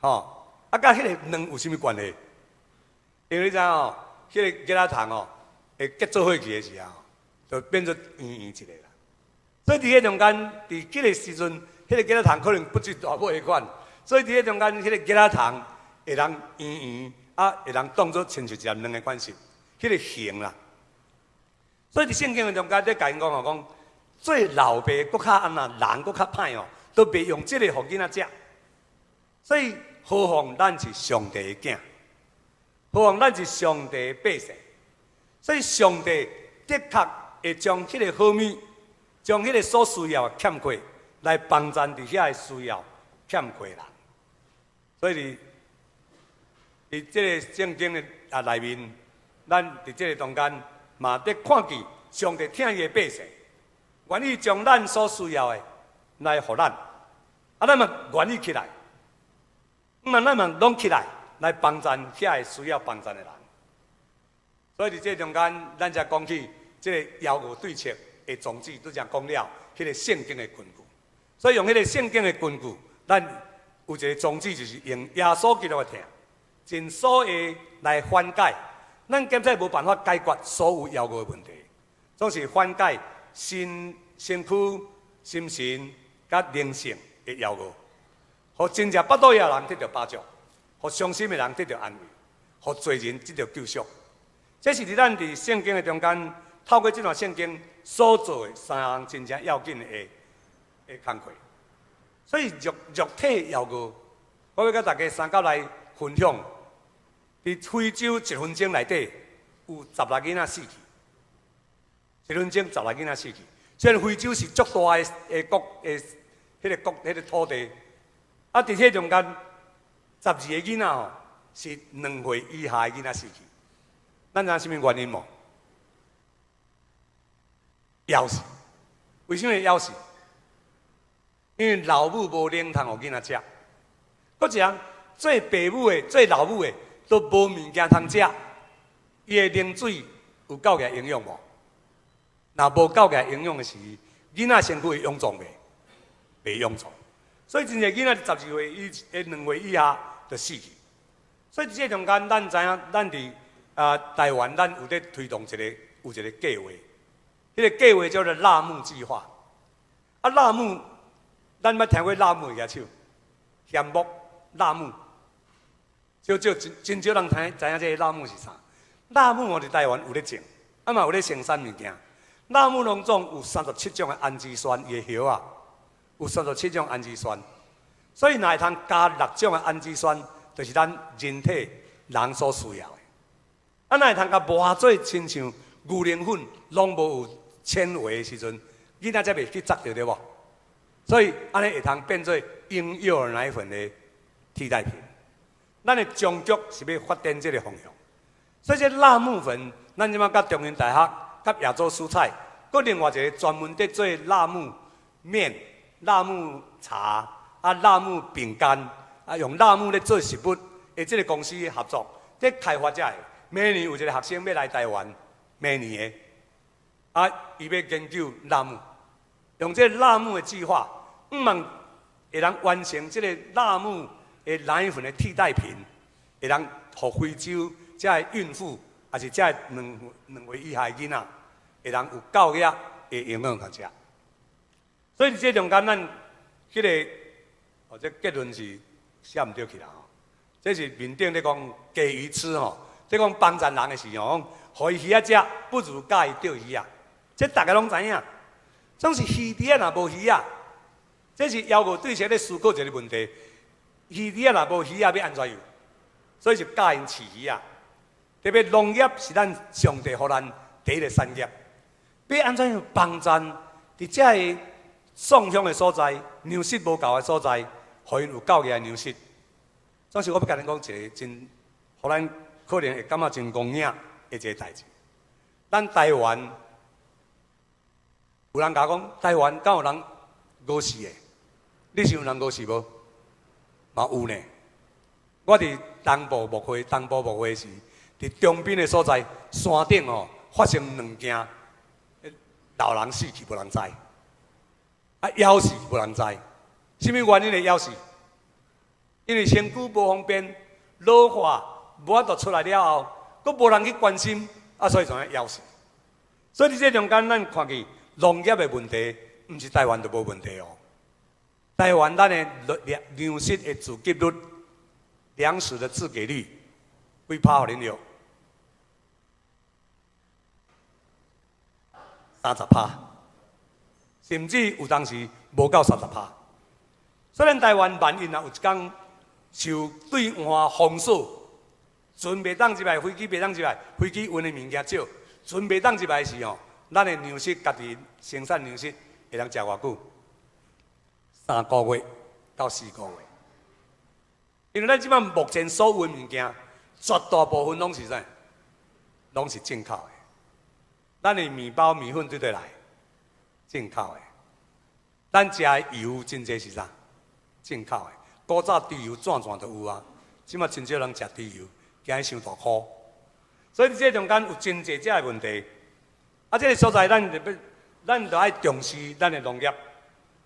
吼啊，佮彼個卵有啥物關係？因為你知影吼，彼個桔仔蟲吼會結做伙去的時候，就變做圓圓一個啦。所以佇彼中間，佇彼個時陣，彼個桔仔蟲可能不止大尾彼款，所以佇彼中間，彼個桔仔蟲會通圓圓啊，會通當做親像一粒卵的款式，彼個形啦。所以佇聖經的中間，佇共𪜶講吼，講做老爸閣較按怎，人閣較歹哦，都袂用這個予囡仔食。所以何況咱是上帝的囝，何況咱是上帝的百姓。所以上帝的確會將彼個好物，將彼個所需要的欠缺，來幫贊佇遐的需要欠缺人。所以佇這個聖經的啊內面，咱佇這個中間嘛得看見上帝疼伊的百姓，願意將咱所需要的來予咱，啊，咱嘛願意起來。毋嘛咱嘛攏起來來幫贊遐個需要幫贊的人。所以佇這中間，咱才講起這個枵餓對策的宗旨，拄才講了，彼個聖經的根據。所以用彼個聖經的根據，咱有一個宗旨，就是用耶穌基督的疼，盡所會來緩解。咱檢測無辦法解決所有枵餓的問題，總是緩解身身軀、心神佮靈性的枵餓，予真正腹肚枵的人得著飽足，予傷心的人得著安慰，予罪人得著救贖。這是佇咱佇聖經的中間，透過這段聖經所做的三項真正要緊的工課。所以肉肉體枵餓，我欲佮大家相佮來分享。佇非洲一分鐘內底有十六囡仔死去，一分鐘十六囡仔死去。雖然非洲是足大的的國的彼個國彼個土地，啊，佇彼中間12個囡仔吼是2歲以下的囡仔死去。咱知影啥物原因無？枵死。為啥物枵死？因為老母無奶通予囡仔食。閣一項做爸母的、做老母的都無物件通食，伊的奶水有夠額營養無？若無夠額營養的時，囡仔身軀會臃腫袂？袂臃腫。所以真濟囡仔12歲以2歲以下就死去。所以佇這中間，咱知影，咱佇啊台灣，咱有咧推動一個有一個計劃，彼個計劃叫做辣木計劃。啊，辣木，咱捌聽過辣木的舉手，薟木、辣木，少少真真少人聽知影這個辣木是啥。辣木我佇台灣有咧種，啊嘛有咧生產物件。辣木攏總有三十七種的氨基酸，伊的葉啊有三十七種氨基酸，所以若會通加六種的氨基酸，就是咱人體人所需要的。啊，若會通共磨做親像牛奶粉，攏無有纖維的時陣，囡仔才袂去扎著對無？所以按呢會通變做嬰幼兒奶粉的替代品。咱的終局是欲發展這个方向。所以這辣木粉，咱這馬佮中興大學、佮亞洲蔬菜，閣另外一个專門佇做辣木麵、辣木茶、啊辣木餅乾，啊用辣木咧做食物的這个公司合作，佇開發這个。明年有一個學生欲來台灣，明年的，啊，伊欲研究辣木，用這个辣木的計劃，向望會當完成這个辣木的奶粉的替代品，會當予非洲這个孕婦，抑是這个2歲以下的囡仔，會當有夠額的營養通食。所以佇這中間，咱彼个，哦，這結論是寫毋著去啦吼。這是面頂咧講雞魚吃吼，咧講幫贊人的時候，講予伊魚仔食，不如教伊釣魚仔。這逐家攏知影，總是魚池仔若無魚仔，這是枵餓對策咧思考一個問題。魚池仔若無魚仔，欲按怎樣？所以就教𪜶飼魚仔。特別農業是咱上帝予咱第一个產業，欲按怎樣幫贊佇這个喪鄉的所在，糧食無夠的所在，予𪜶有夠額的糧食。總是我欲共恁講一个真，予咱可能會感覺真戇影的一个代誌。咱台灣有人共我講，台灣敢有人餓死的？你想有人餓死無？嘛有呢。我佇東部牧會，東部牧會時，佇中濱的所在，山頂吼發生兩件老人死去無人知，啊枵死無人知，啥物原因會枵死？因為身軀無方便，老化無法度出來了後，閣無人去關心，啊所以就按呢枵死。所以佇這中間，咱看見農業的問題，毋是台灣就無問題哦。台灣咱的糧糧食的自給率，糧食的自給率，幾趴予恁著？30%，甚至有當時無夠30%。雖然台灣萬一若有一工受對岸封鎖，船袂當入來，飛機袂當入來，飛機運的物件少，船袂當入來時吼，咱的糧食家己生產糧食會當食偌久？3個月到4個月。因為咱這擺目前所有的物件，絕大部分攏是啥？攏是進口的。咱的麵包、麵粉佗佗來？進口的。咱食的油真濟是啥？進口的。古早豬油轉轉就有啊，這馬真少人食豬油，驚伊傷大箍。所以佇這中間有真濟這个問題。啊，這个所在咱就欲，咱就愛重視咱的農業。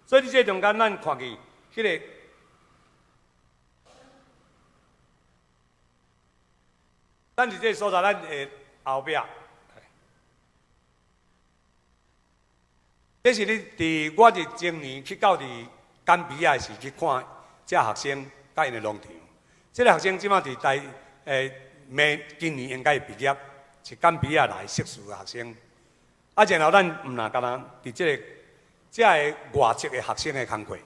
所以佇這中間，咱看見彼个，咱佇這个所在，咱的後壁。這是你佇我佇前年去到佇甘比亞時去看這學生佮𪜶的農場。這个學生這馬佇台明今年應該會畢業，是甘比亞來碩士的學生。啊，然後咱毋若干焦佇這个這个外籍的學生的工課，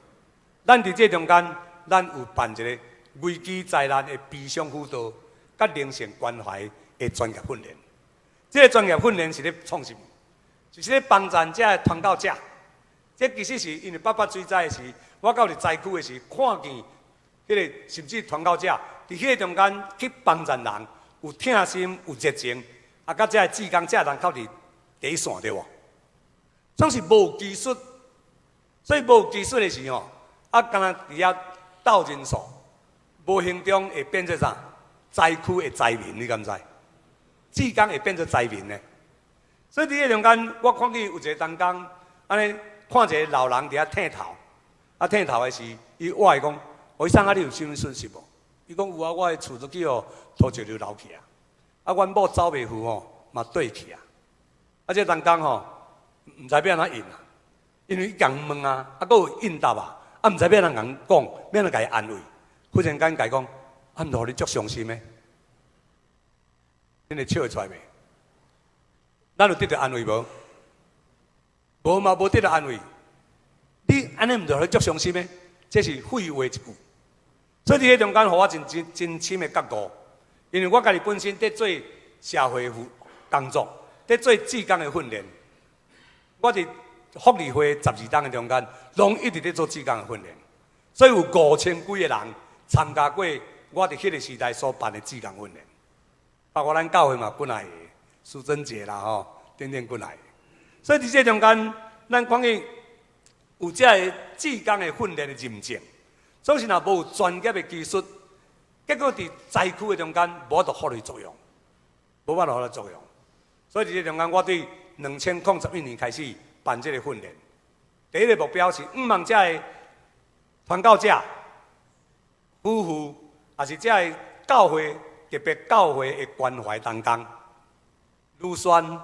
咱佇這中間，咱有辦一个危機災難的悲傷輔導，佮靈性關懷的專業訓練。這个專業訓練是咧創啥物？就是咧幫贊這个傳教者。這其實是因為八八水災的時，我到佇災區的時，看見彼个甚至傳教者佇彼個中間去幫贊人，有疼心、有熱情，啊，佮這个志工這个人較佇第一線對無？總是無技術，所以無技術的時吼，啊，干焦佇遐鬥人數，無形中會變做啥？災區的災民，你敢知？志工會變做災民呢？所以佇彼中間，我看見有一個同工，按呢看一個老人佇遐剃頭，啊剃頭的時，伊我會講：喔，醫生啊，你有啥物損失無？伊講有啊，我的厝都去予土石流流去啊，啊，阮某走袂赴吼，嘛綴去啊。啊，這同工吼，毋知欲按怎應啊，因為伊共問啊，啊，閣有應答啊，啊，毋知欲按怎共講，欲按怎共伊安慰。忽然間共伊講，啊，毋予你足傷心的，恁會笑會出來袂？咱有得著安慰無？無嘛，無得著安慰。你按呢毋就予你足傷心的？這是廢話一句。所以佇彼中間，予我真真真深的覺悟，因為我家己本身佇做社會工作，佇做志工的訓練。我佇福利會12冬的中間，攏一直佇做志工的訓練。所以有5000幾个人參加過我佇彼个時代所辦的志工訓練，包括咱教會嘛幾若个，蘇貞傑啦吼，等等幾若个。所以佇這中間，咱看見有這个志工的訓練的認證，總是若無有專業的技術，結果佇災區的中間無法度發揮作用，無法度發揮作用。所以佇這中間，我對2011年開始辦這个訓練，第一个目標是向望這个傳教者、夫婦，也是這个教會，特別教會的關懷同工、女宣，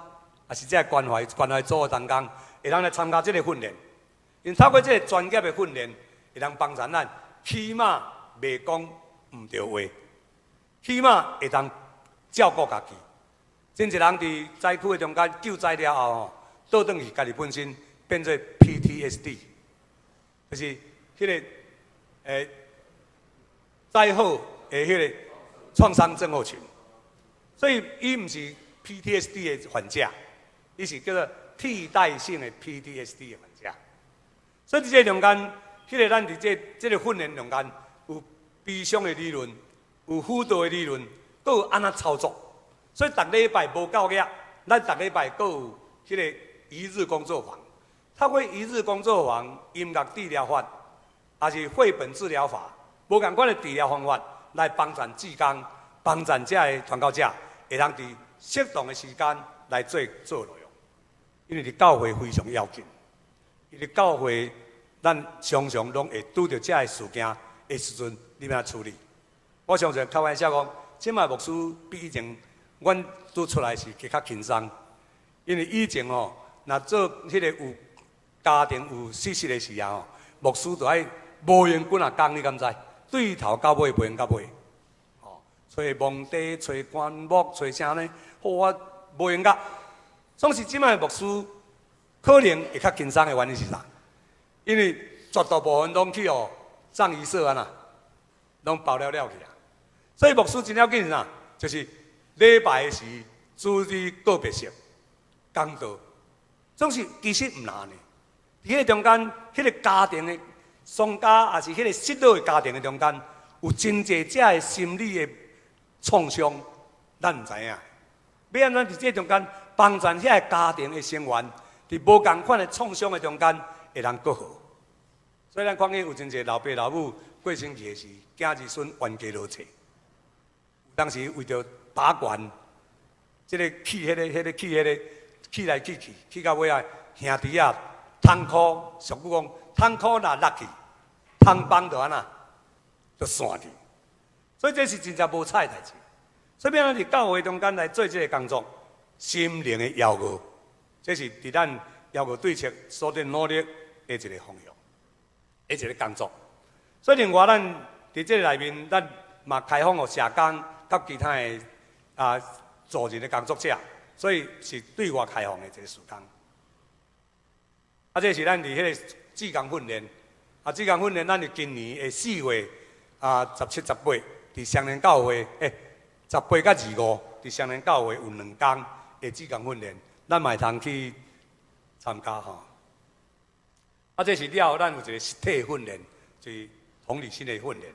也是這个關懷關懷組的同工，會當來參加這个訓練。因透過這个專業的訓練，會當幫助咱，起碼袂講毋著話，起碼會當照顧家己。真濟人佇災區的中間救災了後吼，倒轉去家己本身變做 PTSD，就是彼个災後的彼个創傷症候群。所以伊毋是 PTSD 的患者，伊是叫做替代性的 PTSD 的患者。所以佇這中間，彼个咱佇這這个訓練中間有悲傷的理論，有輔導的理論，閣有按怎操作。所以逐禮拜無夠額，咱逐禮拜閣有彼个一日工作坊。透過一日工作坊、音樂治療法，抑是繪本治療法，無仝款的治療方法來幫助志工、幫助這个傳教者，會當佇適當的時間來做做內容。因為佇教會非常要緊，因為教會咱常常攏會拄著這个事件的時陣，你欲按怎處理？我常常開玩笑講，這擺牧師比以前阮拄出來時加較輕鬆，因為以前吼，若做彼個有家庭有失事的時候吼，牧師就愛無閒幾若工，你敢知？對頭到尾無閒到尾，吼，揣墓地、揣棺木、揣啥呢？好，我無閒甲。總是這擺牧師可能會較輕鬆的原因是啥？因為絕大部分攏去予葬儀社啊，攏包了了去啊。所以牧師真要緊是啥？就是禮拜時主日個別性講道，總是其實毋難的。佇彼個中間，彼個家庭的喪家，抑是彼個失落的家庭的中間，有真濟這个心理的創傷，咱毋知影。欲按怎佇這中間幫助遐个家庭的成員，佇無仝款的創傷的中間，會當閣好。所以咱看見有真濟老爸老母過過身去的時，囝兒孫冤家落找。當時為著把關，這个去彼个，彼个去彼个，去來去去，去到尾仔，兄弟仔桶箍，俗語講，桶箍若落去，桶枋就按怎，就散去。所以這是真正無彩的代誌。所以變咱佇教會中間來做這个工作，心靈的枵餓，這是佇咱枵餓對策所佇努力的一个方向，的一个工作。所以另外，咱佇這个內面，咱嘛開放予社工佮其他的助人的工作者，所以是對外開放的一个事工。這是咱佇彼个志工訓練，志工訓練，咱佇今年的4月17、18，佇雙連教會，18佮25，佇雙連教會有兩工的志工訓練，咱嘛會通去參加吼。這是了後，咱有一个實體訓練，就是同理心的訓練。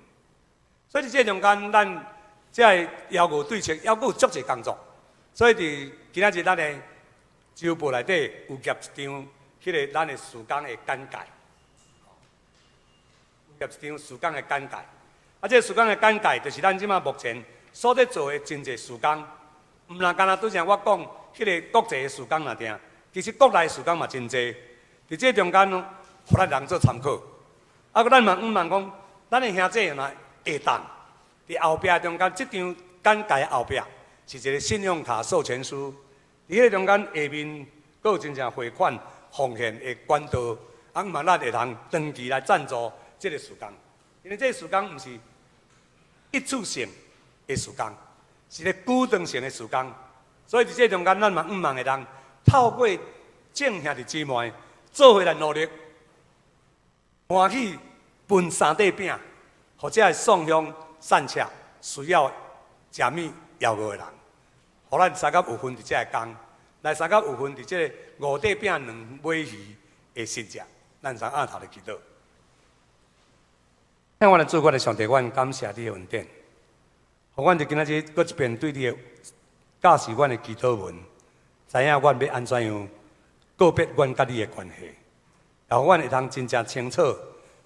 所以佇這中間，咱這个枵餓對策，猶閣有足濟工作。所以佇今仔日咱的週報內底有夾一張，彼个咱的事工的簡介，有夾一張事工的簡介。這个事工的簡介，就是咱這馬目前所咧做的真濟事工，毋但干焦拄才我講彼个國際的事工爾定，其實國內事工嘛真濟。佇這中間，予咱人做參考。閣咱嘛向望講，咱的兄弟若會當佇後壁中間，這張簡介後壁是一个信用卡授權書，佇彼个中間下面閣有真正匯款奉獻的管道，向望咱會通長期來贊助這个事工，因為這个事工毋是一次性的事工，是个固定性的事工，所以佇這中間，咱嘛向望會當透過眾兄弟姊妹做伙來努力，歡喜分三塊餅，或者會送向散赤需要食物枵餓的人，予咱相佮有份佇這个工，來相佮有份佇這个五塊餅兩尾魚的神跡，咱相奀頭來祈禱。向阮的主，阮的上帝，阮感謝你的恩典，予阮佇今仔日閣一遍對你的教示阮的祈禱文，知影阮欲按怎樣告別阮佮你的關係，然後阮會通真正清楚，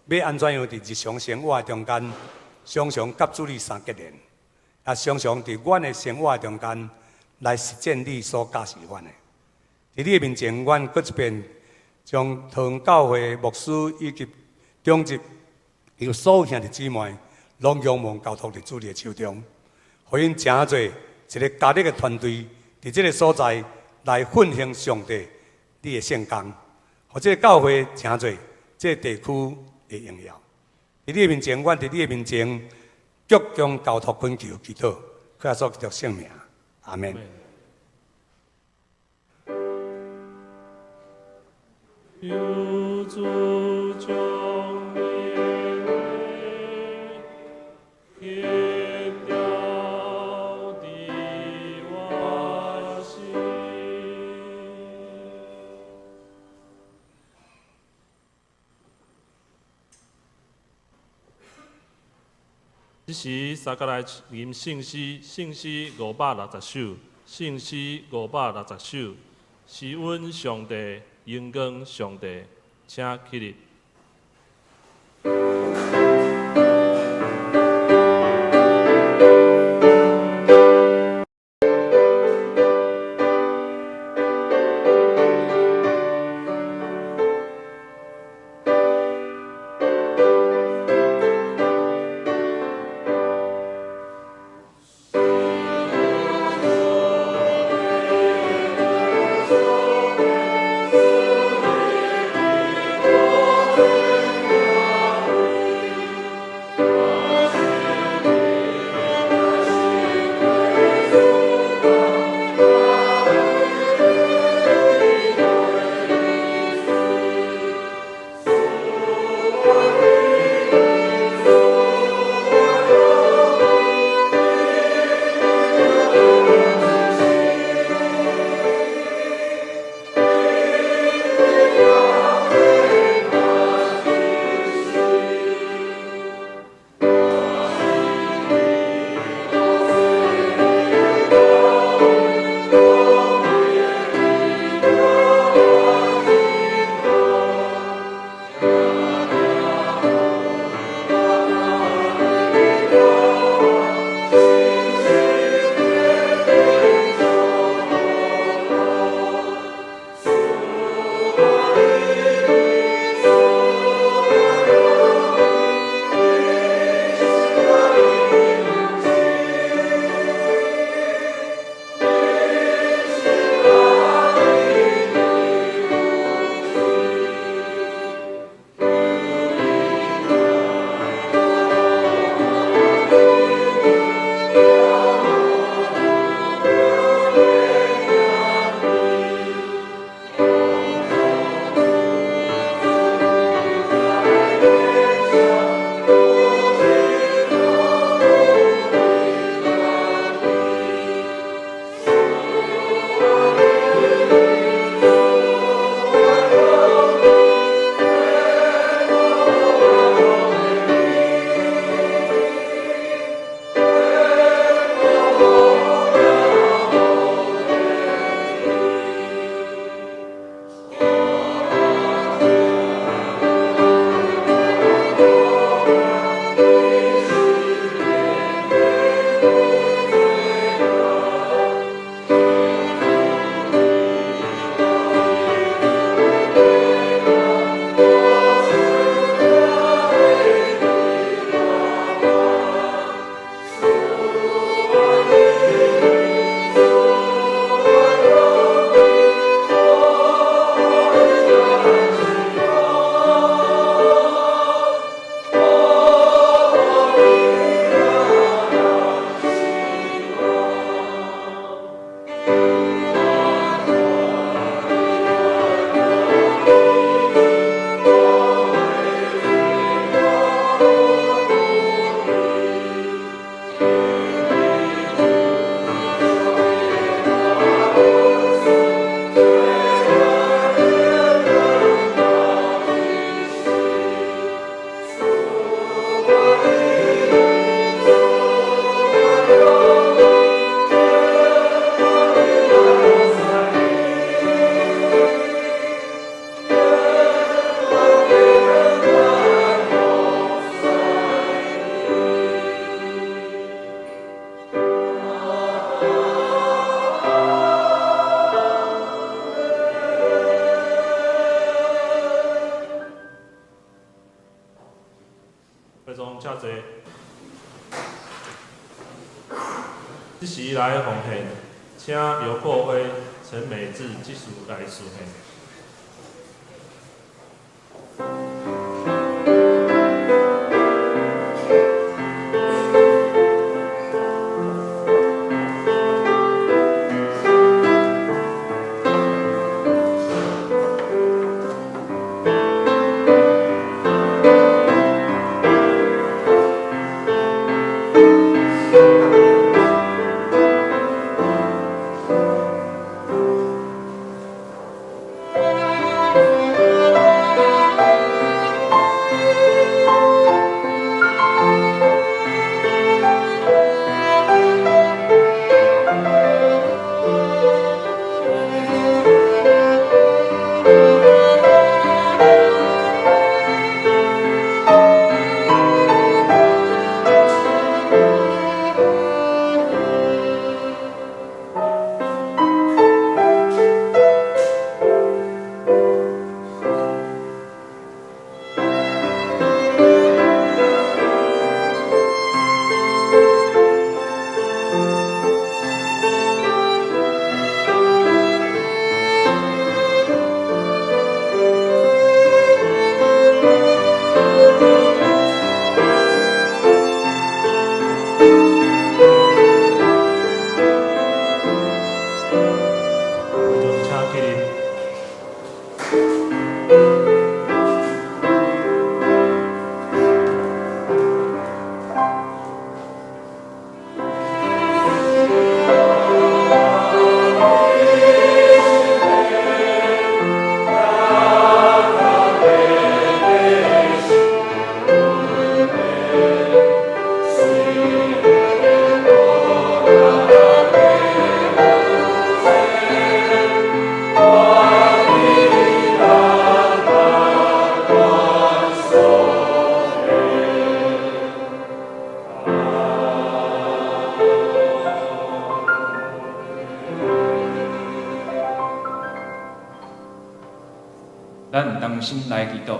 欲按怎樣佇日常生活中間，常常佮主你相結連，也常常佇阮的生活中間來實踐你所教示阮的。佇你的面前，阮閣一遍將桃園教會牧師以及長執，以及所有兄弟姊妹，攏仰望交託佇主你的手中，予𪜶成做一个合力的團隊，佇這个所在來奮興上帝你的聖工，予這个教會成做這个地區的榮耀。佇你的面前，阮佇你的面前，鞠躬交託懇求祈禱，靠耶穌基督聖名，阿們。求主將你的話刻雕佇我心。這時，三佮來吟聖詩，聖詩560首，聖詩560首，是阮上帝，榮光上帝，請起立。這時來奉獻，請劉國輝、陳美智執事來示獻。咱同心來祈禱，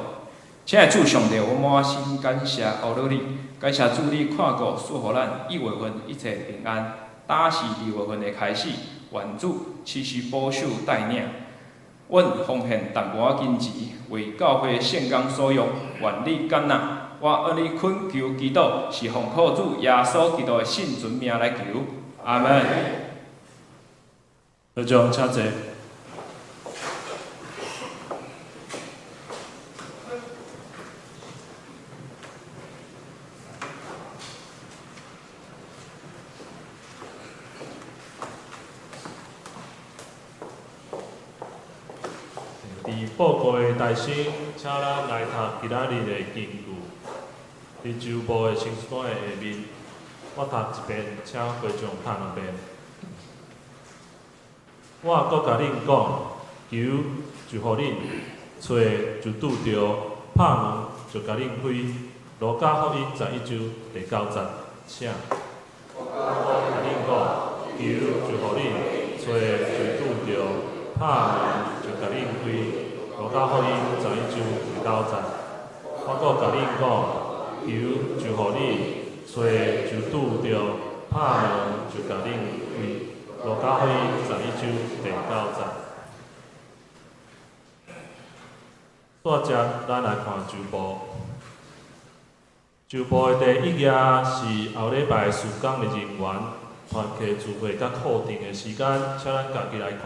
親愛的主上帝，我滿心感謝阿羅你，感謝主你看顧賜予咱一月份一切平安。今是二月份的開始，願主持續保守帶領。阮奉獻淡薄仔金錢，為教會聖工所用，願你感納。我按你懇求祈禱，是奉靠主耶穌基督的聖尊名來求，阿門。會長請坐。佇報告的大先，請咱來讀今仔日的經句。佇周報的清單的下面，我讀一遍，請會眾讀兩遍。我閣共恁講，求就予恁，揣就拄著，拍門就共恁開。路加福音十一章第九節，請。我閣共恁講，求就予恁，揣就拄著，拍門就共恁開。路加福音十一章第九節，我閣共恁講，求就予恁，揣就拄著，拍門就共恁開。路加福音十一章第九節。煞接，咱來看周報。周報的第一頁是後禮拜事工的人員、團契聚會佮課程的時間，請咱家己來看。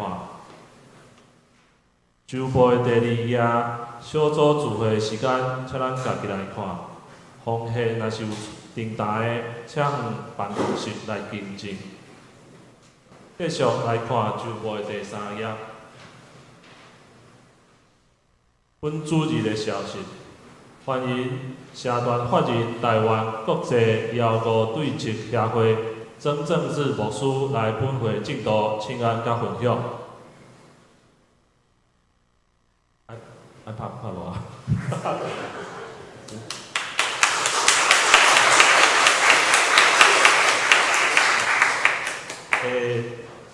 周報的第二頁，小組聚會的時間，請咱家己來看。奉獻若是有訂單的，請向辦公室來更正。繼續來看周報的第三頁。本主日的消息，歡迎社團法人台灣國際搖五對策協會曾正志牧師來本會證道、請安佮分享。愛愛拍拍無啊？啊，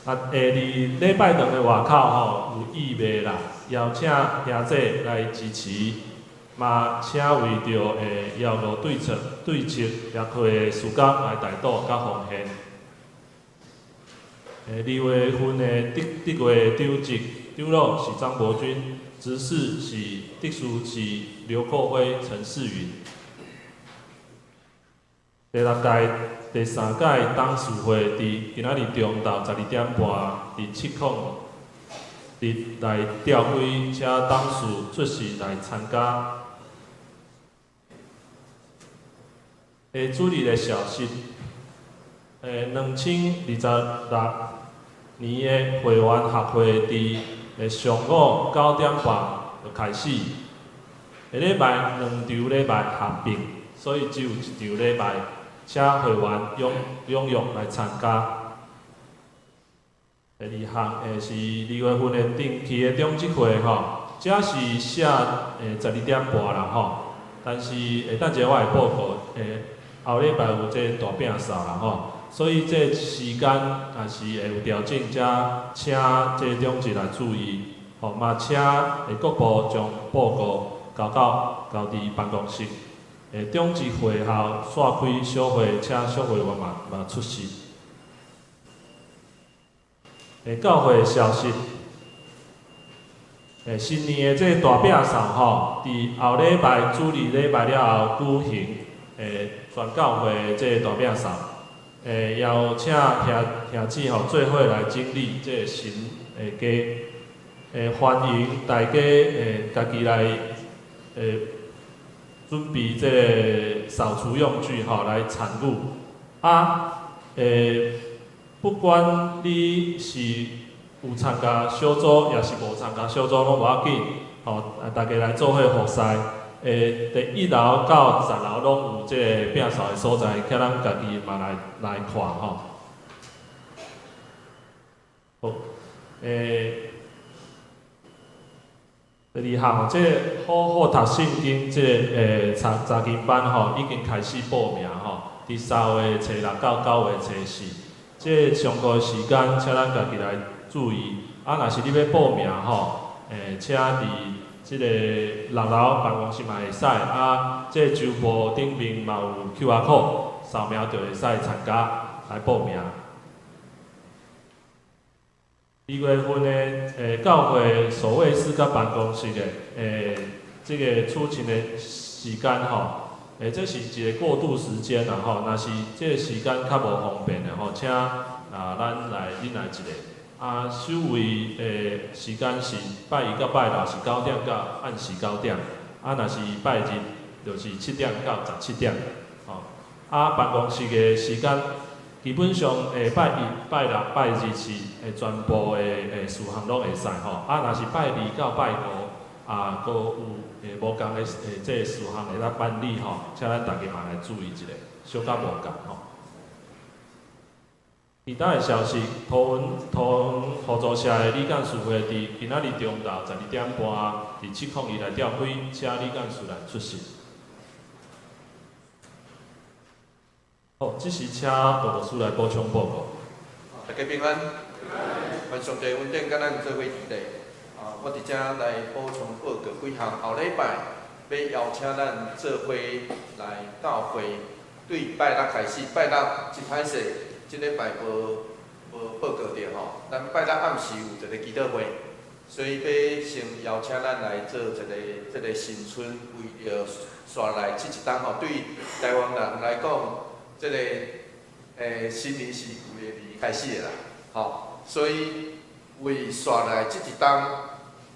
下二禮拜堂的外口吼有義賣啦，邀請兄弟來支持，嘛請為著搖五對策對策協會的事工來代禱佮奉獻。2月份的德月長執長老是張伯君，執事是執事是劉寇輝、陳世雲。第六屆第三屆董事會佇今仔日中晝12點半，佇701來召開，請董事出席來參加。主日的消息，2026年的會員學會佇上午9點半就開始。下禮拜兩場禮拜合併，所以只有一場禮拜，請會員踴踴躍來參加。第二項是2月份的定期的長執會吼，這是寫12點半啦吼，但是等一下我會報告，後禮拜有這個大摒掃啦吼，所以這個時間若是會有調整，才請這個長執來注意，吼嘛請各部將報告交到交佇辦公室。長執會後煞開小會，請小會員嘛嘛出席。教會消息，新年的這個大摒掃吼，佇後禮拜主日禮拜了後舉行，全教會的這個大摒掃，邀請兄兄姊吼做伙來整理這個神的家，歡迎大家家己來準備這個掃除用具吼來參與。啊，不管你是有參加小組，抑是無參加小組，攏無要緊，吼，大家來做伙服侍。佇1樓到10樓攏有這個摒掃的所在，請咱家己嘛來來看吼。好，第二項，這個好好讀聖經這個查查經班吼，已經開始報名吼，佇3月初6到9月初4，這個上課的時間，請咱家己來注意。啊，若是你欲報名吼，請佇這個6樓辦公室嘛會使，啊，這個週報頂面嘛有 QR code，掃描就會使參加來報名。2月份的教會守衛室佮辦公室的這個出勤的時間吼，這是一個過渡時間啦吼，若是這個時間較無方便的吼，請啊咱來忍耐一下。啊，守衛的時間是拜一到拜六是九點到暗時九點，啊，若是拜日就是7點到17點，吼。啊，辦公室的時間基本上下拜一、拜六、拜日是全部的事項攏會使吼。啊，若是拜二到拜五啊，閣有無仝的這個事項會當辦理吼，請咱大家嘛來注意一下，小可無仝吼。其他的消息，桃園桃園互助社的理幹事會佇今仔日中晝12點半，佇701來召開，請理幹事來出席。好，這時請羅牧師來補充報告。大家平安，願上帝恩典佮咱做伙佇咧。啊，我佇遮來補充報告幾項。後禮拜欲邀請咱做伙來教會，對拜六開始，拜六真歹勢，這禮拜無無報告著吼。咱拜六暗時有一個祈禱會，所以欲先邀請咱來做一個這個新春，為著紲來這一冬吼，對台灣人來講，這個新年是9月2開始的啦，吼，所以為紲來這一冬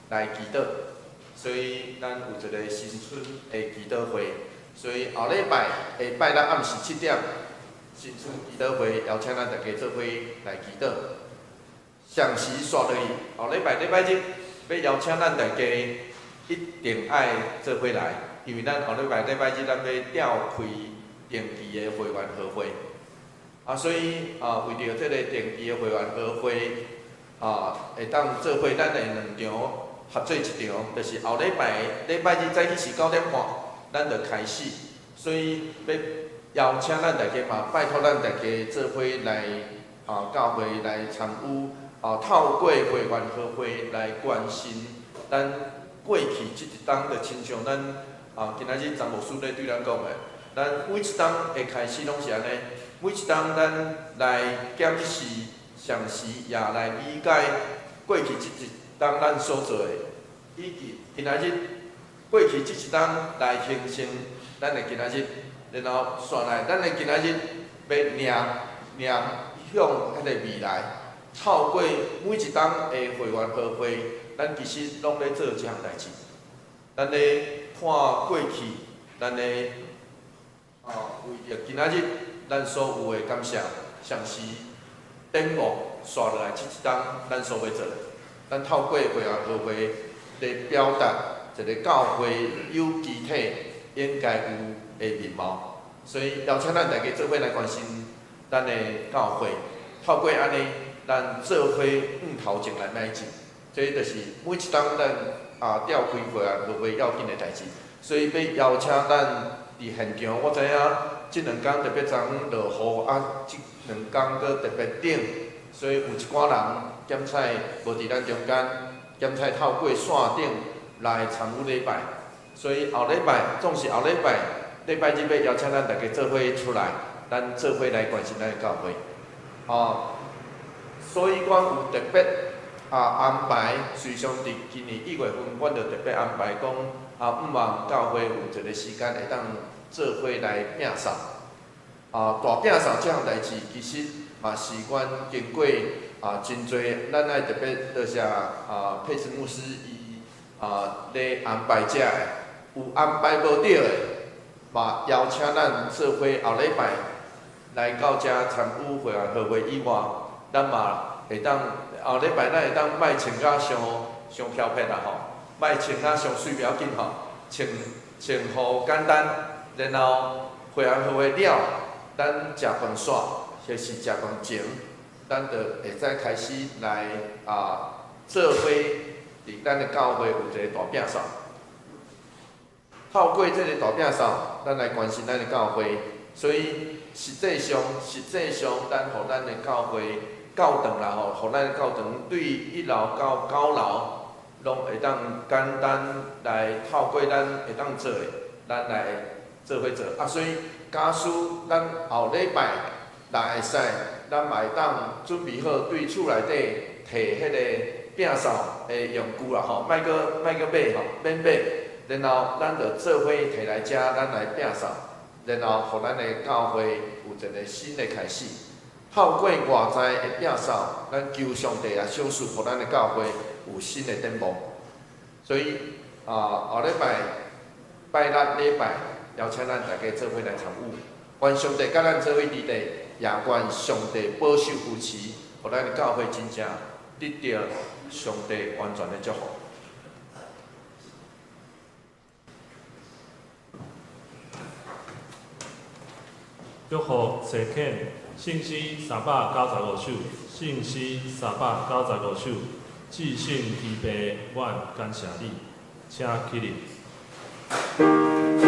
來祈禱，所以咱有一個新春的祈禱會，所以後禮拜下拜六暗時7點，新春祈禱會邀請咱大家做伙來祈禱。上時紲落去，後禮拜禮拜日欲邀請咱大家一定愛做伙來，因為咱後禮拜禮拜日咱欲召開定期的會員合會，啊，所以啊，為著這個定期的會員合會啊，會當做伙咱的兩場合做一場，就是後禮拜禮拜日早起是9點半，咱就開始，所以欲邀請咱大家嘛，拜託咱大家做伙來啊，教會來參與啊，透過會員合會來關心咱過去這一冬，就親像咱啊，今仔日張牧師咧對咱講的。咱每一冬的開始攏是按呢，每一冬咱來檢視同時也來理解過去這一冬咱所做的，以及今仔日過去這一冬來形成咱的今仔日，然後紲來咱的今仔日欲領領向彼个未來。透過每一冬的會員和會，咱其實攏咧做這項代誌。咱咧看過去，咱咧為著今仔日咱所有的感謝，同時展望紲落來這一冬咱所欲做的。咱透過會員和會來表達一个教會有機體應該有的面貌。所以邀請咱大家做伙來關心咱的教會，透過按呢，咱做伙向頭前來邁進。這就是每一冬咱召開會員和會要緊的代誌。所以欲邀請咱佇現場，我知影這兩工特別昨昏落雨，這兩工閣特別冷，所以有一寡人減彩無佇咱中間，減彩透過線頂來參與禮拜。所以後禮拜總是後禮拜，禮拜日欲邀請咱大家做伙出來，咱做伙來關心咱的教會。所以阮有特別安排，隨常佇今年1月份，阮就特別安排講，向望教會有一个時間會當做伙來摒掃。大摒掃這項代誌，其實嘛是阮經過真濟，咱愛特別多謝佩慈牧師伊咧安排這个，有安排無著的，嘛邀請咱做伙後禮拜來到遮參與會員和會以外，咱嘛會當後禮拜咱會當莫穿甲傷傷飄撇啦吼，莫穿甲傷媠袂要緊吼，穿穿予簡單，然後會員和會了，咱食飯煞或是食飯前，咱就會使開始來做伙佇咱的教會有一个大摒掃。透過這个大摒掃，咱來關心咱的教會，所以實際上，實際上，咱予咱的教會教堂啦吼，予咱的教堂對1樓到9樓，攏會當簡單來透過咱會當做的，咱來做伙做。所以假使咱後禮拜若會使，咱嘛會當準備好對厝內底提彼個摒掃的用具啦吼，莫閣買吼，免買。然後咱就做伙提來遮，咱來摒掃，然後予咱的教會有一个新的開始。透過外在的摒掃，咱求上帝來賞賜，予咱的教會有新的展望。所以後禮拜拜六禮拜邀請咱大家做伙來參與。願上帝佮咱做伙佇咧，也願上帝保守扶持，予咱的教會真正得著上帝完全的祝福。祝福謝肯，聖詩395首，聖詩395首，至聖天父，阮感謝你，請起立。 Amen.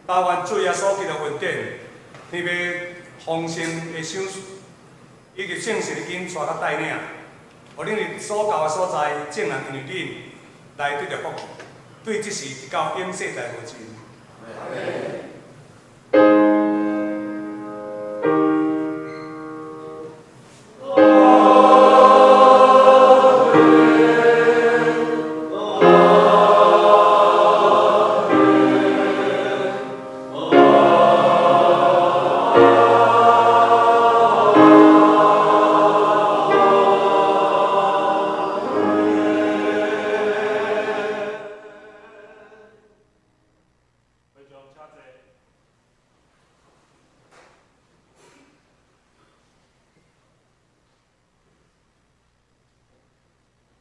但願主耶穌基督恩典、天父豐盛的賞賜，以及聖神的引帶佮帶領，予恁佇所到的所在，眾人因為恁來得著福氣，對這時直到永世代無盡。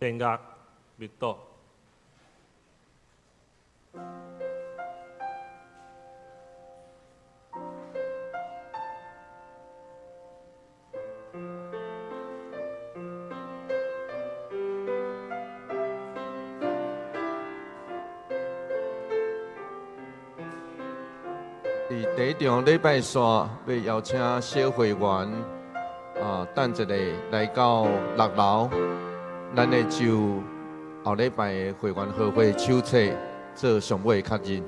弦樂密度。佇第一場禮拜四，欲邀請小會員啊，等一下來到六樓，咱會就後禮拜的會員合會手冊做上尾確認。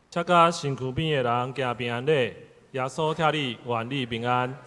請佮身軀邊的人行平安禮，耶穌疼你，願你平安。